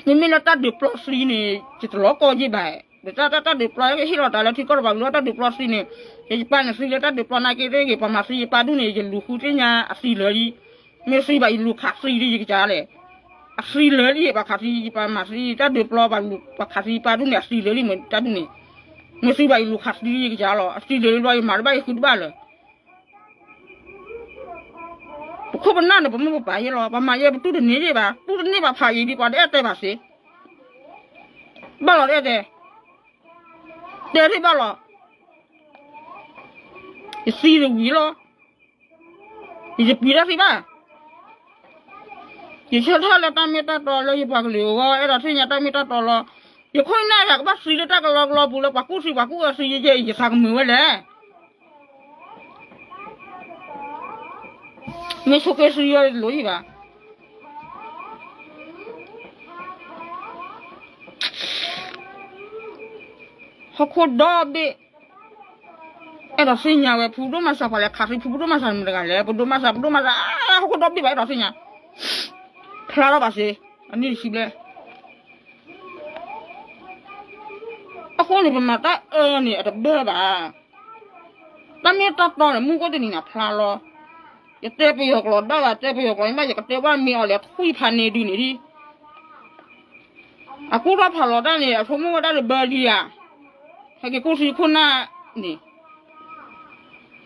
ဒံး မ့မ့ၢ်လၢတၢ်ဒုးပျီသံန့ၣ် ယတလီၤကီယ့ၢ်ဘၣ်, ဒီးတၢ်တၢ်တၢ်ဒုးပျီဟ့ၣ်လီၤတၢ်လၢထံကီၢ်တဘၣ်ကလုာ် တၢ်ဒုးပျီသံန့ၣ် ယယပၢ်န့ၣ်သံလၢတၢ်ဒုးပျီနာ်က့သ့ၣ်ဂ့ၤ ပှၤမၤသံယပၢ်ဒူၣ်န့ၣ် ယလူၤဃုသ့ၣ်ညါအသံလၢာ်လံ, မ့ၢ်သံဘၣ်ယလူၤခးသံလံယကစၢ်လဲၣ်, အသံလၢာ်လံ ပှၤခးသံယပၢ်မၤသံ တၢ်ဒုးပျီ ပှၤခးသံယပၢ်ဒူၣ်န့ၣ် အသံလၢာ်လံမ့ၢ်တၢ်ဒူၣ်န့ၣ်, မ့ၢ်သံဘၣ်ယလူၤခးသံလံယကစၢ်လီၤ အသံလၢာ်လံဘျီ ယမၤတဘၣ်ယဃုတဘၣ်လၢၤ ပခိၣ်ပနၢ်န့ၣ် ပမိၢ်ပပၢ်ယဲလီၤ ပှၤမၤယဲပတူၢ်တန့ၢ်ယဲဘၣ် တူၢ်တန့ၢ်ဘၣ်ဖးယံၤဒံး ပှၤတအဲၣ်တဲဘၣ်စ့, ဘၣ်လီၤတအဲၣ်တဲ, တဲထံၣ်ဘၣ်လီၤ, ယသံတဝံၤလီၤ, ယတပျံၤတၢ်သံဘၣ် ယဆၢထၢၣ်လၢတၢ်မ့ၢ်တၢ်တီလၢယပှၤကလုာ်အဂီၢ် အဲၣ်ဒိးသ့ၣ်ညါတၢ်မ့ၢ်တၢ်တီလီၤ. ယခိၣ်နၢ်ယၤကဘၣ်သံလၢတၢ်ကလီကလီပူၤလၢပှၤကူၣ်သံပှၤကူၣ်အၢသံယဲ ယသးကမုာ်ဝဲလဲၣ်. မ့ၢ်ဆိးက့သံယဲလိၤယံၤဘၣ်. ဟီၣ်ခိၣ်ဒီဘ့ၣ် အဲၣ်ဒိးသ့ၣ်ညါဝဲ ဖုဒိၣ်မၤစၢ် ပှၤလဲၤခးသံဖုဒိၣ်မၤစၢ်မတၤတဂၤလဲၣ် ပဒိၣ်မၤစၢ် ပဒိၣ်မၤစၢ် ဟီၣ်ခိၣ်ဒီဘ့ၣ်ဘၣ် အဲၣ်ဒိးသ့ၣ်ညါ ဖျါထီၣ်ဘၣ်စ့ အနံၣ်တဆံဘျဲၣ် အဃိန့ၣ် ပမၤတၢ်အၢန့ၣ် အတဘၢဘၣ်. တၢ်မ့ၢ်တၢ်တီန့ၣ် မူခိၣ်တနံၤန့ၣ်ဖျါလီၤ. ယတဲပယီၤကျိာ်ဒၣ်ဂၤ တဲပယီၤကျိာ်မး ယကတဲဘၣ်မ့ၢ်အီၤလဲၣ် ထွံၣ်ဖးန့ၢ်ဒုးန့ၣ်ဒံး အကူၣ်ထီၣ်ဖးလီၤတၢ်န့ၣ် အဆိကမိၣ်ဝဲဒၣ်တဘၢလံဧါ. ဟဲက့ၤကူၣ်သံခိၣ်နၢ်န့ၣ်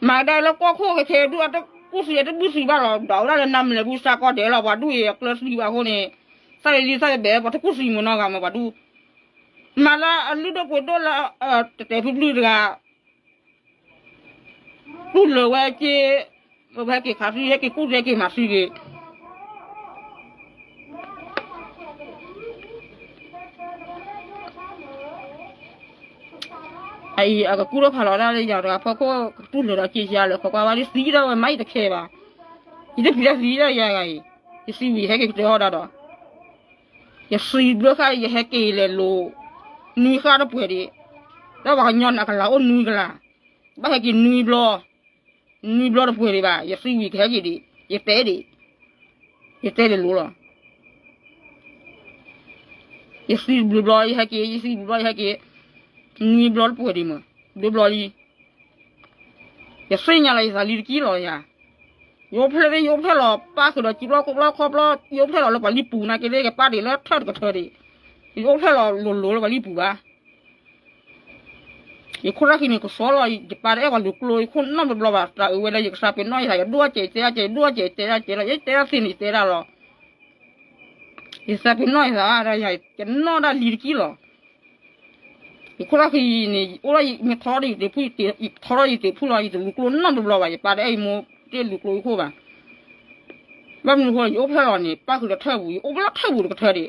မၤကဒါလၢကီၢ်ခိၣ်ကခဲဒုး အတကူၣ်သံအတဘုၣ်သံဘၣ်လီၤ. ဒီးဝဲဒၣ်လၢနၤမလဲၤပူၤစးကီးဒဲးလီၤ ပှၤဒူၣ်အံၤအကျၢၤသံဘၣ်အဃိန့ၣ် သၣ်လံလံသၣ်ဘဲဘဲ ပှၤတကူၣ်သံမုၢ်နီၢ်ဂၤမး ပှၤဒူၣ် မၤလၢအလုၢ်ဒိၣ်ပှ့ၤဒိၣ်လၢ တတဲာ်ဖုဘျုၣ်တဂၤ တူၢ်လၢာ်ဝဲက့ၤ ဝဲဟဲက့ၤခးသံ ဟဲက့ၤကူၣ်သံ ဟဲက့ၤမၤသံဂ့ၤ အအံၤ အကကူၣ်ထီၣ်ဖးလီၤတၢ်လၢယၤတဂၤ ဖီခိၣ်ကတူၢ်လၢာ်ဒီးက့ၤယၤလၢ ခိးကွၢ်ဝဲဒ်သံဒီးဝဲမး ယတခဲဘၣ် ယတပျံၤတၢ်သံဒီးယၤဂၤအံၤ ယသံဝံၤ ယဟဲက့ၤကတၢၢ်ဟီၣ်ဒၣ်ဒီး ယသံဘျၢဃာ် ယဟဲက့ၤလဲၤလိၤ နွံဃာ်တပှဲၤဒံး ဒီးပှၤကညီန့ၣ် အကလၤအိၣ်နွံကလၤ ဘၣ်ဟဲက့ၤနွံဘျီ နွံဘျီတပှဲၤဒံးဘၣ် ယသံဝံၤကဟဲက့ၤဒံး ယတဲဒံး ယတဲဒံးလိၤလီၤ ယသံဘျုးဘျီ ယဟဲက့ၤ ယသံဘျုးဘျီ ယဟဲက့ၤ နွံဘျီတပှဲၤဒံးမး ဘျုးဘျီလံ ယသ့ၣ်ညါလီၤ ယသးလံတကံၢ်လီၤယၤ ယအိၣ်ဖျဲၣ်သ့ၣ် ယအိၣ်ဖျဲၣ်လီၤ ပၢ်ဃုာ်ဒီး ကံဘျီခိၣ်ဘျီခီဘျီ ယအိၣ်ဖျဲၣ်လီၤလၢပှၤလံပူၤနာ်က့သ့ၣ် ကပၢ်ဒံးလၢထၢၣ်တကထၢဒံး ယအိၣ်ဖျဲၣ်လီၤလိၤလိၤလၢပှၤလံၢ်ပူၤဘၣ်. ယခိၣ်တၢ်ခံန့ၣ် ကစီလီၤ ယပၢ်တအဲၣ်ပှၤလူၤကျိ ယခိၣ်နီတဘျီဘၣ် တၢ်အုးဝဲဒၣ် ယကစၢ်ပ့ၤနီၣ်ယသး ယဒိၣ်ကဲး ယတဲဒၣ်ကဲး ယဒိၣ်ကဲး ယတဲဒၣ်ကဲးလီၤ ယတဲဒၣ်သ့န့ၣ် ယတဲဒၣ်လီၤ. ယသးပ့ၤနီၣ်ယသး ယနီၢ်ဒၣ်လံတကံလီၤ. ယခိၣ်တၢ်ခံန့ၣ် အိၣ်ဒီးယမ့ၢ်ထီထီၣ်ယသ့ၣ်ဖူ ယထီထီၣ်ယသ့ၣ်ဖူလီၤ ယတလူၤကျိနီတဘျီဘၣ် ယပၢ်တအဲၣ်ယမိၢ်တလူၤကျိယခိၣ်ဘၣ်. ဘၣ်မနုၤဃိ ယအိၣ်ဖျဲၣ်လီၤန့ၣ် ပၣ်ဃုာ်ဒီးထၢၣ်ပူၤ ယအိၣ်ဖျဲၣ်လီၤထၢၣ်ပူၤတကထၢဒံး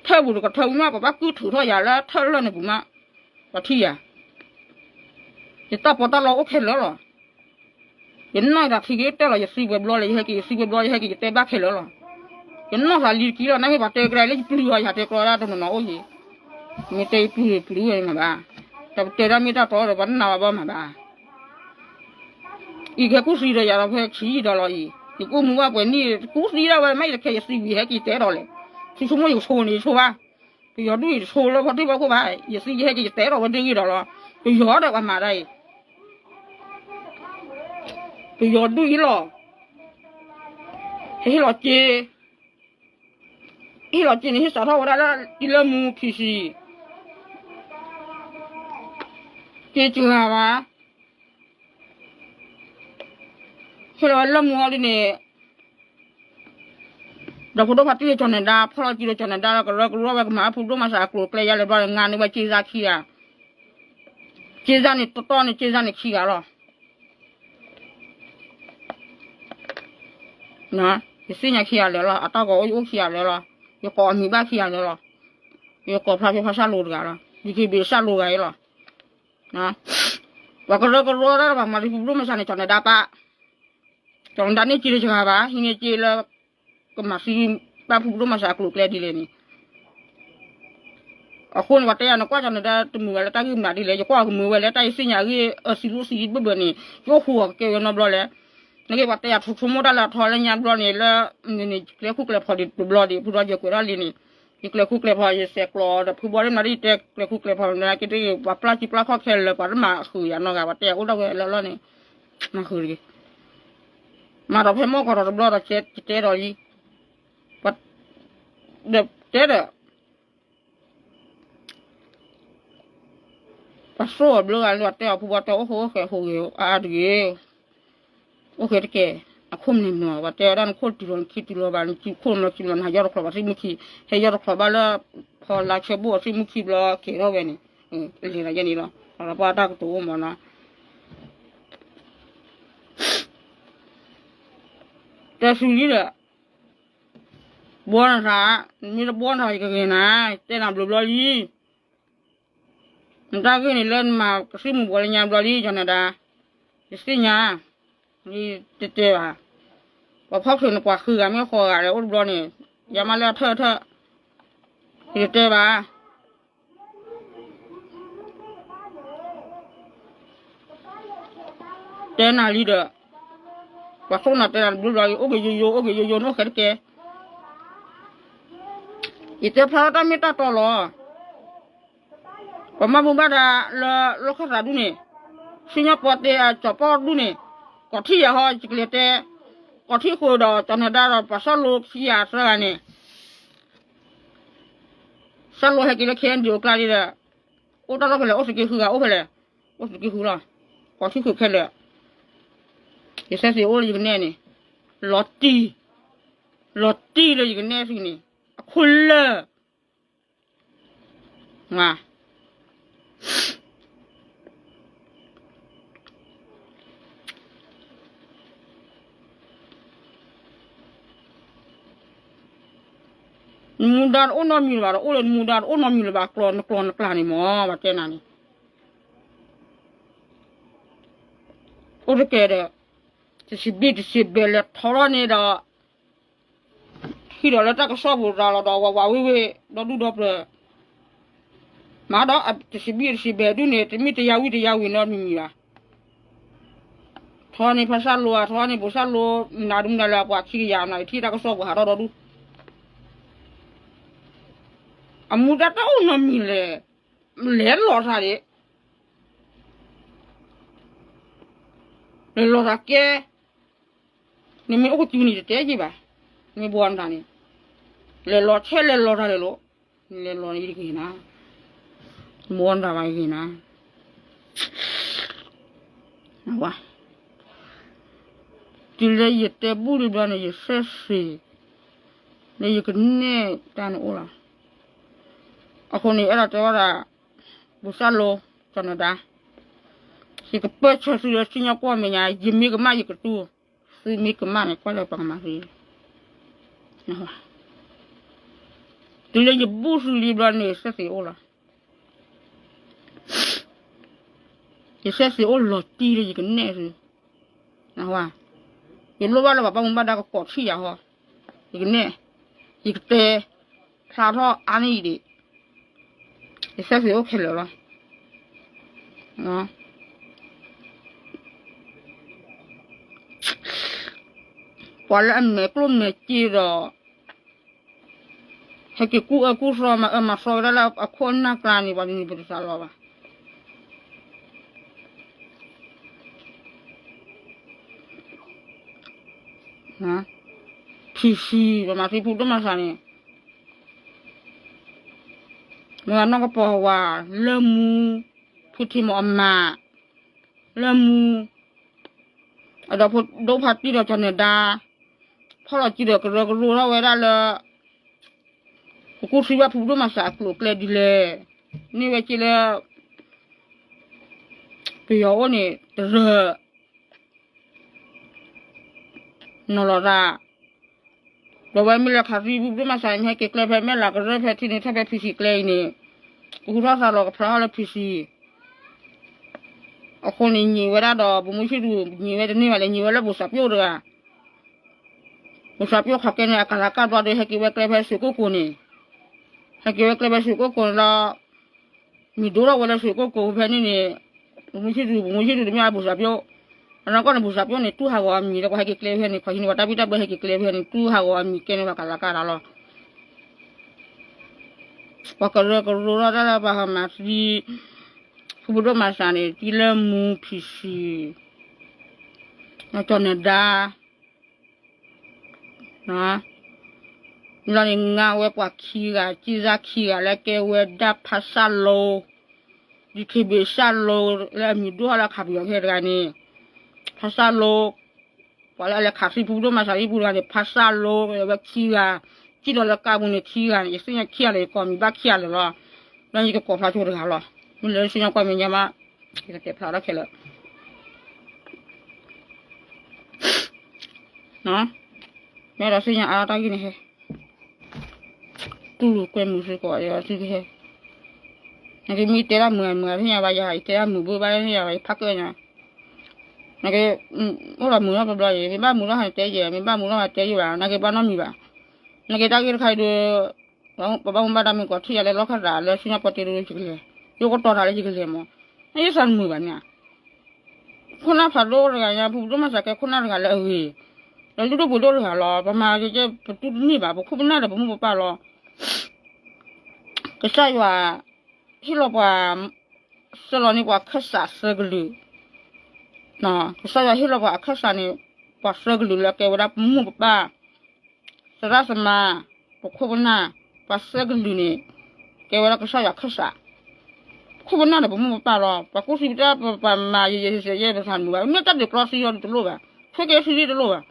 ထၢၣ်ပူၤတကထၢဝံၤမး ပဘၣ်ကုၢ်ထုးထီၣ်ယၤလၢထၢၣ်လၢၢ်န့ၣ်ပူၤမး ပှၤထံၣ်ယၤ, ယတၢ်ပီးတၢ်လီအိၣ်ခဲလၢာ်လီၤ. ယနီၢ်ယသးထံက့ၤတဲလီၤ ယသံဝဲဘျီလၢယဟဲက့ၤ ယသံဝဲဘျီယဟဲက့ၤ ယတဲဘၣ်ခဲလၢာ်လီၤ. ယနီၢ်သးလံတကံလီၤ နမ့ၢ်ပှၤတဲကြၢးလၢယပျုၢ်အီၤ ယဟးတဲကျီဒၣ်တနီၤနီၤအိၣ်ယံၤ, မ့ၢ်တဲယပျုၢ်ပျုၢ်ဝဲမးဘၣ်, တၢ်ပတဲဒၣ်မ့ၢ်တၢ်တီဒီး ပှၤနးဘၣ်ဘၣ်မးဘၣ် အံၤခဲကူၣ်သံဒီးယၤဒီးဖဲဆံးယံာ်ဒီးလီၤအံၤ ယကူၣ်မူဘၣ်ပှဲၤနံၣ် ကူၣ်သံဒၣ်ဝဲ မ့ၢ်ယတခဲယသံဝံၤဟဲက့ၤတဲဒီးလဲၣ်, ဆူဆိကမိၣ်ယကဆိန့ၣ်ယဆိဘၣ်, ပယီၤဒူၣ်အံၤတဆိလၢဖီထံဖီခိၣ်ဘၣ်, ယသံယဟဲက့ၤယတဲဒီးဝဲဒ်ဂ့ၤဒီးလီၤ, ပယီၤဒီးပှၤမၤဒၣ်အံၤ, ပယီၤဒူၣ်အံၤလီၤ, ဟဲဟ့ၣ်လီၤက့ ဟ့ၣ်လီၤက့န့ၣ် ဟ့ၣ်စးထီၣ်ဝဲဒၣ်လၢတံၤလၢမူခံဆံ က့စှၤဘၣ်, ဟ့ၣ်လီၤဝဲလၢမူအီၤဒ်န့ၣ်, ဒီးဖိဒိၣ်ဖါတံၢ်လၢကၠီၤနဲၤဒါ ဖီၣ်လီၤကံလၢကၠီၤနဲၤဒါ ကရၢကရိဝဲကမၤဖုဒိၣ်မၤစးအကျိၤအကျဲယါလဲၤဘျီန့ၣ် ငါန့ၢ်ဝဲက့စၢ်ခံဂၤ, က့စၢ်န့ၣ်တတီၢ်န့ၣ် က့စၢ်န့ၣ်ခံဂၤလီၤ. ယသ့ၣ်ညါခံဂၤလၢာ်လီၤ, အတၢ်ကိးအိၣ်ယအိၣ်ခံဂၤလၢာ်လီၤ, ယကိးအမံၤဘၣ်ခံဂၤလၢာ်လီၤ, ယကိးဖျါဖဲဖါစၢ်လိၤတဂၤလီၤ, ယက့ဘ့ၣ်စၢ်လိၤဂၤအံၤလီၤ. ပှၤကရၢကရိတၢ်တဖၣ်မၤလံဖုဒိၣ်မၤစးန့ၣ် ကၠီၤနဲၤဒါပၢ်, ကၠီၤနဲၤဒါန့ၢ်က့လၢစှၤဘၣ် ဟံးန့ၢ်က့လၢ ကမၤသံဘၣ်ဖုဒိၣ်မၤစးအကျိၤအကျဲဒ်လဲၣ်န့ၣ် အဃိန့ၣ် ပှၤတဲယၤနကွၢ်ကၠီၤနဲၤဒါတမုာ်ဘၣ်လၢတၢ်ဂ့ၢ်မနုၤဒ်လဲၣ်, ယကွၢ်ကမုာ်ဝဲလၢတၢ်ယသ့ၣ်ညါအဂ့ၢ်အစံးလိၣ်စံးဘၣ်ဘၣ်န့ၣ် ယအိၣ်ဃူအီၤကကဲဝဲနီတဘျီလဲၣ်. နက့ပှၤတဲယၤဆိကမိၣ်တၢ်လၢအထီလၢညါဘျီန့ၣ် လၢ ကျဲၤခူကျဲၤဖီဒံးတဘျီဒံး ဖုဒီးယကွဲးထီၣ်လံန့ၣ် ယကျဲၤခူကျဲၤဖီ ယစဲးကျိးဒီးဖုဘီဒ်မနုၤဒ်ယတဲကျဲၤခူကျဲၤဖီမနုၤက့တဂ့ၤ ပှၤပျၢ်စုပျၢ်ခီၣ်ခဲလၢာ် ပှၤတမၤဃုာ်ယၤနီတဂၤ ပှၤတဲယၤအိၣ်ဒၣ်ဝဲလၢလီၢ်န့ၣ် မၤဃုာ်တဂ့ၤ မၤဒီးဖဲမီၢ်ကီၢ်ထီၣ်တဘျီဒီး ကတဲဒီးလံ ဒီးတဲဒီး ပှၤစိၣ်အီၤဘျုးဂၤလၢပှၤတဲအီၤဖုဘီတဲအိၣ်ဃိအိၣ်ဃဲးဟူးဂ့ၤအါတဂ့ၤ, အိၣ်ဃဲးတကဲး, အခိၣ်မနုၤမနုၤ ပှၤတဲဝဲဒၣ်နခိၣ်တုၤလီၤနခံတုၤလီၤဘၣ် နစုခိၣ်မီၤစုလီၤ နဟးယီၢ်တချီးဘၣ်သ့ၣ်မုၢ်ခံ, ဟဲယီၢ်တချီးဘၣ်လၢ ဖီလာ်ဆၢဘိၣ်အသ့ၣ်မုၢ်ခံဘျီကဲၤထီၣ်ဝဲန့ၣ်, လဲၤနၤယဲန့ၣ်လီၤ ပှၤတၢ်ကတိၤအိၣ်မးနီၤ တဲဆူလံဒီး ဘှီနသး, မ့ၢ်တဘှီနသး ယကဂ့ၤနၤ, တဲနၤဘျီဘျီလံ. နတၢ်ဂ့ၢ်န့ၣ်လၢနမၤကသံၣ်မူၤဘှီးလၢညါဘျီလံ ကၠီၤနၤဒါ, ယသ့ၣ်ညါ, တတဲဘၣ်. ပှၤဖီၣ်ချုးနပှၤဃုဂၤမ့ၢ်ဃိးဂၤဒီးအိၣ်တဘျီန့ၣ်, ယၤမးလၢအထၢၣ်အထၢၣ်, ယတတဲဘၣ်. တဲနၤလံဒီး, ပှၤသိၣ်နၤတဲနၤတဘျီဘျီအံၤ အိၣ်က့ၤယိယိ အိၣ်က့ၤယိယိ နအိၣ်ဃဲတကဲ. ယတဲဖျါထီၣ်တၢ်မ့ၢ်တၢ်တီလီၤ. ပှၤမၤဘူၣ်ဘၣ်ဒါလၢလီၢ်ခၢၣ်သးဒူၣ်န့ၣ်, စံၣ်ညီၣ်ပီတဲအကၠီၤပီၣ်ဒူၣ်န့ၣ်, ကီၢ်ထံၣ်ယၤဟီ ယကလဲၤတဲ, ကီၢ်ထံၣ်ဃိဒီးကၠီၤနၤဒါဒီးပှၤစၢ်လိခံဂၤသၢဂၤန့ၣ် စၢ်လိဟဲက့ၤလၢ ခဲအံၤဒံး အိၣ်ကျါလံဒီး, အိၣ်တၢ်လီၢ်ဖဲလဲၣ် အိၣ်သုးက့ဃုဂၤအိၣ်ဖဲလဲၣ်, အိၣ်သုးက့ဃုလီၤ. ကီၢ်ထံၣ်ဃုခဲလၢာ်, ယဆဲးသ့ၣ်အိၣ်လၢယကနဲၣ်န့ၣ်, လီၤတံၢ်, လီၤတံၢ်လၢယကနဲၣ်သုန့ၣ်, အခိၣ်လၢာ် နမူဒါတအိၣ်နီတမံၤလၢၤဘၣ်, တအိၣ်လၢနမူဒါတအိၣ်နီတမံၤလၢၤဘၣ်, ကျီနကျီနကျါန့ၣ်မ့ၢ် ပှၤတဲနၤန့ၣ်, အိၣ်တကဲဒီး, တစံးဘံၣ်တစံးဘဲးလဲၤထီထီၣ်န့ၣ်ဒီး ဟံးဒီးလၢတၢ်ကစီၣ်ပူၤတၢ်လီၤဒီး ဝးဝးဝ့ၢ်ဝ့ၢ် ဒီဒူၣ်ဒီပျၢၤ, မၤဒီးတစံးဘံၣ်တစံးဘဲးဒုးန့ၣ် တမ့ၢ်တယါဝံၤတယါဝံၤနီတမံၤမံၤဘၣ်. ထီန့ၢ်ဖါစၢ်လိဧါ, ထီန့ၢ်ဘိၣ်စၢ်လိ, မနုၤဒုမနုၤလၢပှၤခံကယၤမနုၤ ထံၣ်တၢ်ကစီၣ်ပူၤဟးထီၣ်ဒီဒူၣ်, အမူဒါတအိၣ်နီတမံၤလဲၣ်, လဲၤလီၤသးဒၣ်, လဲၤလီၤသးကဲ နမ့ၢ်အိၣ်ကစုန့ၣ် တတဲက့ၤဘၣ်, မ့ၢ်ဘှီနသးန့ၣ်, လဲၤလီၤဆဲးလဲၤလီၤတၢ်လဲၤလိၤ, လဲၤလီၤယတဂ့ၤနၤ, မဝီနတၢ်ဘၣ်ယဂ့ၤနၤ, တုၤလၢယတဲဘူၣ်တဘျီန့ၣ် ယဆဲးစ့ၢ်, လၢယကနဲၣ်တၢ်န့ၣ်အိၣ်လီၤ. အဃိန့ၣ် အဲၣ်ဒိးတဲဝဲဒၣ် ဘိၣ်စၢ်လိ ကၠီၤနဒါ, ယကပၢၢ်ဆၢသုလၢစံၣ်ညီၣ်ကွီၢ်မဲာ်ညါ, ယမ့ၢ်ကမၣ်ယကတူၢ်, သုမ့ၢ်ကမၣ်န့ၣ် ကွၢ်လၢပှၤကမၤသု, တုၤလၢယဘူၣ်သုလံဘျီန့ၣ် ယဆဲးစ့ၢ်အိၣ်လီၤ. ယဆဲးစ့ၢ်အိၣ်လီၤတံၢ်လၢယကနဲၣ်သု, ယလိၣ်ဘၣ်လၢပှၤဘၣ်မူဘၣ်ဒါကကိးထံၣ်ယၤဟီ, ယကနဲၣ်, ယကတဲ, ဖျါထီၣ်အါန့ၢ်အံၤဒံး, ယဆဲးစ့ၢ်အိၣ်ခဲလၢာ်လီၤ. ပှၤလၢအမဲာ်ကျိၣ်မဲာ်စ့ဒီး ဟဲက့ၤကူၣ်အၢကူၣ်သီမၤအၢမၤသီဝဲဒၣ်လၢအခိၣ်အနၢ်ကျါန့ၣ် ပှၤတနံၤပတသးလီၤဘၣ်. ဖံဆံး ပမၤသံဖုဒိၣ်မၤစးန့ၣ် မ့ၢ်ဝဲနီၢ်ကပီၤဝၤ လၢမူ ဖုထံမီၤအမါ လၢမူ အဒီးဖိဒိၣ်ဖါတံၢ်ဒီးကၠီၤနဒါ ဖီၣ်လီၤစုဒီးကရၢကရိထီၣ်ဝဲဒၣ်လၢ ပကူၣ်သံဘၣ်ဖုဒိၣ်မၤစးအကျိၤအကျဲဒ်လဲၣ်, န့ၢ်ဝဲက့လၢ ပယီၤအိၣ်န့ၣ် တရၢ နီၤလီၤသး, ဒီးဝဲမ့ၢ်လၢခးသံဖုဒိၣ်မၤစးန့ၣ် ဟဲက့ၤကျဲဖဲမဲၢ်လးကရၢဖဲထံန့ၣ် ထီၣ်ဖဲဖံဆံးကျဲအံၤန့ၣ် ကဟူထီၣ်သါလီၤကဖျါထီၣ်လၢ ဖံဆံး အဃိန့ၣ် ညံးဝဲဒၣ်ဒီး ဗိုလ်မှူးချစ်သူ ညံးဝဲတန့ၢ်ဘၣ်လဲၣ်, ညံးဝဲလၢ ဗိုလ်စၢ်ပျိၣ်တဂၤ, ဗိုလ်စၢ်ပျိၣ်ခီကဲန့ၣ် အကလၤကၢ်ဘျီဒီး ဟဲက့ၤဝဲကျဲဖဲရွှေကုက္ကိုန့ၣ်, ဟဲက့ၤဝဲကျဲဖဲရွှေကုက္ကိုန့ၣ်လီၤ. မံၤဒိၣ်ထီၣ်ဝဲလၢရွှေကုက္ကိုဖဲန့ၣ်န့ၣ် ဗိုလ်မှူးချစ်သူ ဗိုလ်မှူးချစ်သူတမ့ၢ် ဗိုလ်စၢ်ပျိၣ်, အနီၢ်ကီၢ်န့ၣ် ဗိုလ်စၢ်ပျိၣ်န့ၣ် တူၢ်ဟးဂီၤအမံၤလၢပှၤဟဲက့ၤကျဲဖဲန့ၣ် ခီဟံးန့ၢ်ပှၤတၢ်ဘံၣ်တၢ်ဘၢဟဲက့ၤကျဲဖဲန့ၣ် တူၢ်ဟးဂီၤအမံၤကဲန့ၢ်ပှၤကလၤကၢ်တၢ်လီၤ. ပှၤကရၢကရိထီၣ်တၢ်လၢပှၤဟးမၤသံ ဖုဖုဒိၣ်မၤစးန့ၣ် တံၤလၢမူ ဖံဆံး ကၠီၤနဒါ လီၤန့ၣ် ငါဝဲပှၤခံဂၤ ကံၢ်စၢ်ခံဂၤလၢကဲဝဲဒၣ်ဖါစၢ်လိ ဒ်ခ့ဘ့ၣ်စၢ်လိ လၢအမံၤဒိၣ်ထီၣ်လၢခးပယီၤဖဲတဂၤန့ၣ် ဖါစၢ်လိ ပှၤလၢအလဲၤခးသံဖုဖုဒိၣ်မၤစးသံပူၤတဂၤန့ၣ် ဖါစၢ်လိ ဝဲခံဂၤ ကံၣ်ဒီးလၢကါပူၤန့ၣ်ခံဂၤန့ၣ် ယသ့ၣ်ညါခံဂၤလၢယကိးမံၤဘၣ်ခံဂၤလၢာ်လီၤ. လၢယကကိးဖျါဆိတဂၤလီၤ. မ့ၢ်လၢစ့ၢ်ညါကွၢ်မဲာ်ညါမး ယကတဲဖျါထီၣ်ခဲလၢာ် မ့ၢ်ဒီးသ့ၣ်ညါအါတၢ်ဂ့ၢ်န့ၣ်ဟဲ တူၢ်လိာ်ကွဲမုာ်စ့ၢ်ကီး ယသုကဟဲ နကမ့ၢ်တဲဒၣ်မုာ်မုာ်သ့ၣ်ညါဘၣ် ယတဲဒၣ်မုာ်ဘၣ်ဘၣ်သ့ၣ်ညါဘၣ် ယဖးကၢၣ်ညါ နက အိၣ်ဒီးမုာ်ထီၣ်တဘျီယံၤ မ့ၢ်ဘၣ်မုာ်ထီၣ်ဟဲတဲယဲ မ့ၢ်ဘၣ်မုာ်ထီၣ်ဟဲတဲယံၤဘၣ် နကဘၣ်နီတမံၤဘၣ် နကတၢ်ဂ့ၢ်တခါအံၤဒီး ပဘၣ်မူဘၣ်ဒါမ့ၢ်ကီးထံၣ်ယၤလၢလီၢ်ခၢၣ်သးလၢဆူညါပီတ့ဒိယကလဲၤ ယကတီၤတၢ်လၢယကလဲၤမး နယသးတမုာ်ဘၣ်န့ၣ် ခိၣ်နၢ်ဖးဒိၣ်တဂၤညါ ဖုဖုဒိၣ်မၤစးကဲခိၣ်နၢ်တဂၤလၢအဂ့ၤ ဒီးလုၢ်ဒိၣ်ပှ့ၤဒိၣ်တဂၤလီၤ ပမၤကဲ ပတူၢ်တန့ၢ်ဘၣ် ပခိၣ်ပနၢ်ဒီးပမိၢ်ပပၢ်လီၤ ကစၢ်ယွၤ ဟ့ၣ်လီၤပှၤ စၢလီၤန့ၢ်ပှၤခၢၣ်စးသၢကလုာ် ကစၢ်ယွၤဟ့ၣ်လီၤပှၤအခၢၣ်စးန့ၣ် ပှၤသၢကလုာ်လၢကဲဝဲဒၣ်ပမိၢ်ပပၢ် သရၣ်သမါ ပခိၣ်ပနၢ် ပှၤသၢကလုာ်န့ၣ် ကဲဝဲဒၣ်ကစၢ်ယွၤခၢၣ်စး ခိၣ်ပနၢ်ဒီးပမိၢ်ပပၢ်လီၤ ပှၤကူၣ်သံပတၢ်ပမၤယဲယဲယဲယဲပသးမုာ်ဘၣ် မ့ၢ်တၢ်ဒုးပျီသံအီၤတလိၣ်ဘၣ် ဆိက့သံတလိၣ်ဘၣ်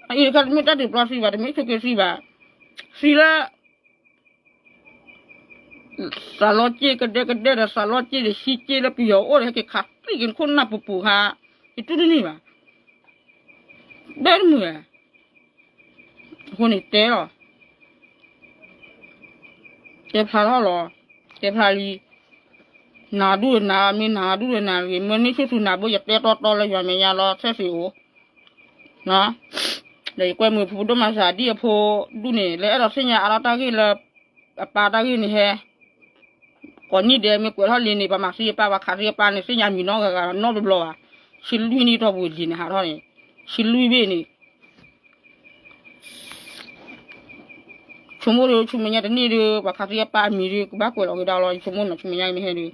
အအံၤတခါတမ့ၢ်တၢ်ဒုးပျီသံဘၣ် တမ့ၢ်ဆိက့သံဘၣ် သံလၢ သးလီက့ၢ်ကဒဲကဒဲဒီးသးလီက့ၢ်ဒီးဟံးက့ၢ်လၢပယီၤအိၣ်ဒီးဟဲက့ၤခးသံက့ၤနခိၣ်နၢ်ပူၤပူၤခါ ယတူၢ်တန့ၢ်ဘၣ် ဘဲတမုာ် အဃိန့ၣ်တဲလီၤ တဲဖျါထီၣ်လီၤ တဲဖျါလံ နၤဒူၣ်နၤမ့ၢ်နၤဒူၣ်နၤဂ့ၤ မ့ၢ်န့ၢ်ဆူၣ်ဆူၣ်နၤဘိယတဲတီတီလၢယွၤမဲာ်ညါလီၤ ဆဲးစ့ၢ်အိၣ် ဒီးယကွဲမုာ်ဖုဖုဒိၣ်မၤစးဒ်အဖိဒူၣ်န့ၣ် လၢအဲၣ်ဒိးသ့ၣ်ညါအါထီၣ်တၢ်ဂ့ၢ်လၢ အပၢ်တၢ်ဂ့ၢ်န့ၣ်ဟဲ ကိးနံၣ်ဒဲးမ့ၢ်ကွဲးထီၣ်လံန့ၣ် ပှၤမၤသံအပၢ် ပှၤခးသံအပၢ်န့ၣ် သ့ၣ်ညါမံၤနီတဂၤဂၤနီတဘျီဘၣ် ဆံလွံၢ်နံၣ်ထီၣ်ပူၤဒံးန့ၣ်ဟးထီၣ်န့ၣ် ဆံလွံၢ်ဘ့ၣ်န့ၣ် ဆိကမိၣ်ဒီး ဆူမဲာ်ညါတနံၣ်ဒီး ပှၤခးသံအပၢ်အမံၤဒီး ကဘၣ်ကွဲးလီၤက့ၤဒီးလီၤ ယဆိကမိၣ်နီၤ ဆူမဲာ်ညါမ့ၢ်ဟဲဒီး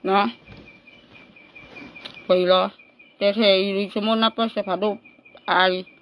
ပှဲၤအံၤလီၤ တဲထဲအံၤ ယဆိကမိၣ်နၢ်ပၢၢ်စၢၤဖးဒိၣ်အါလံ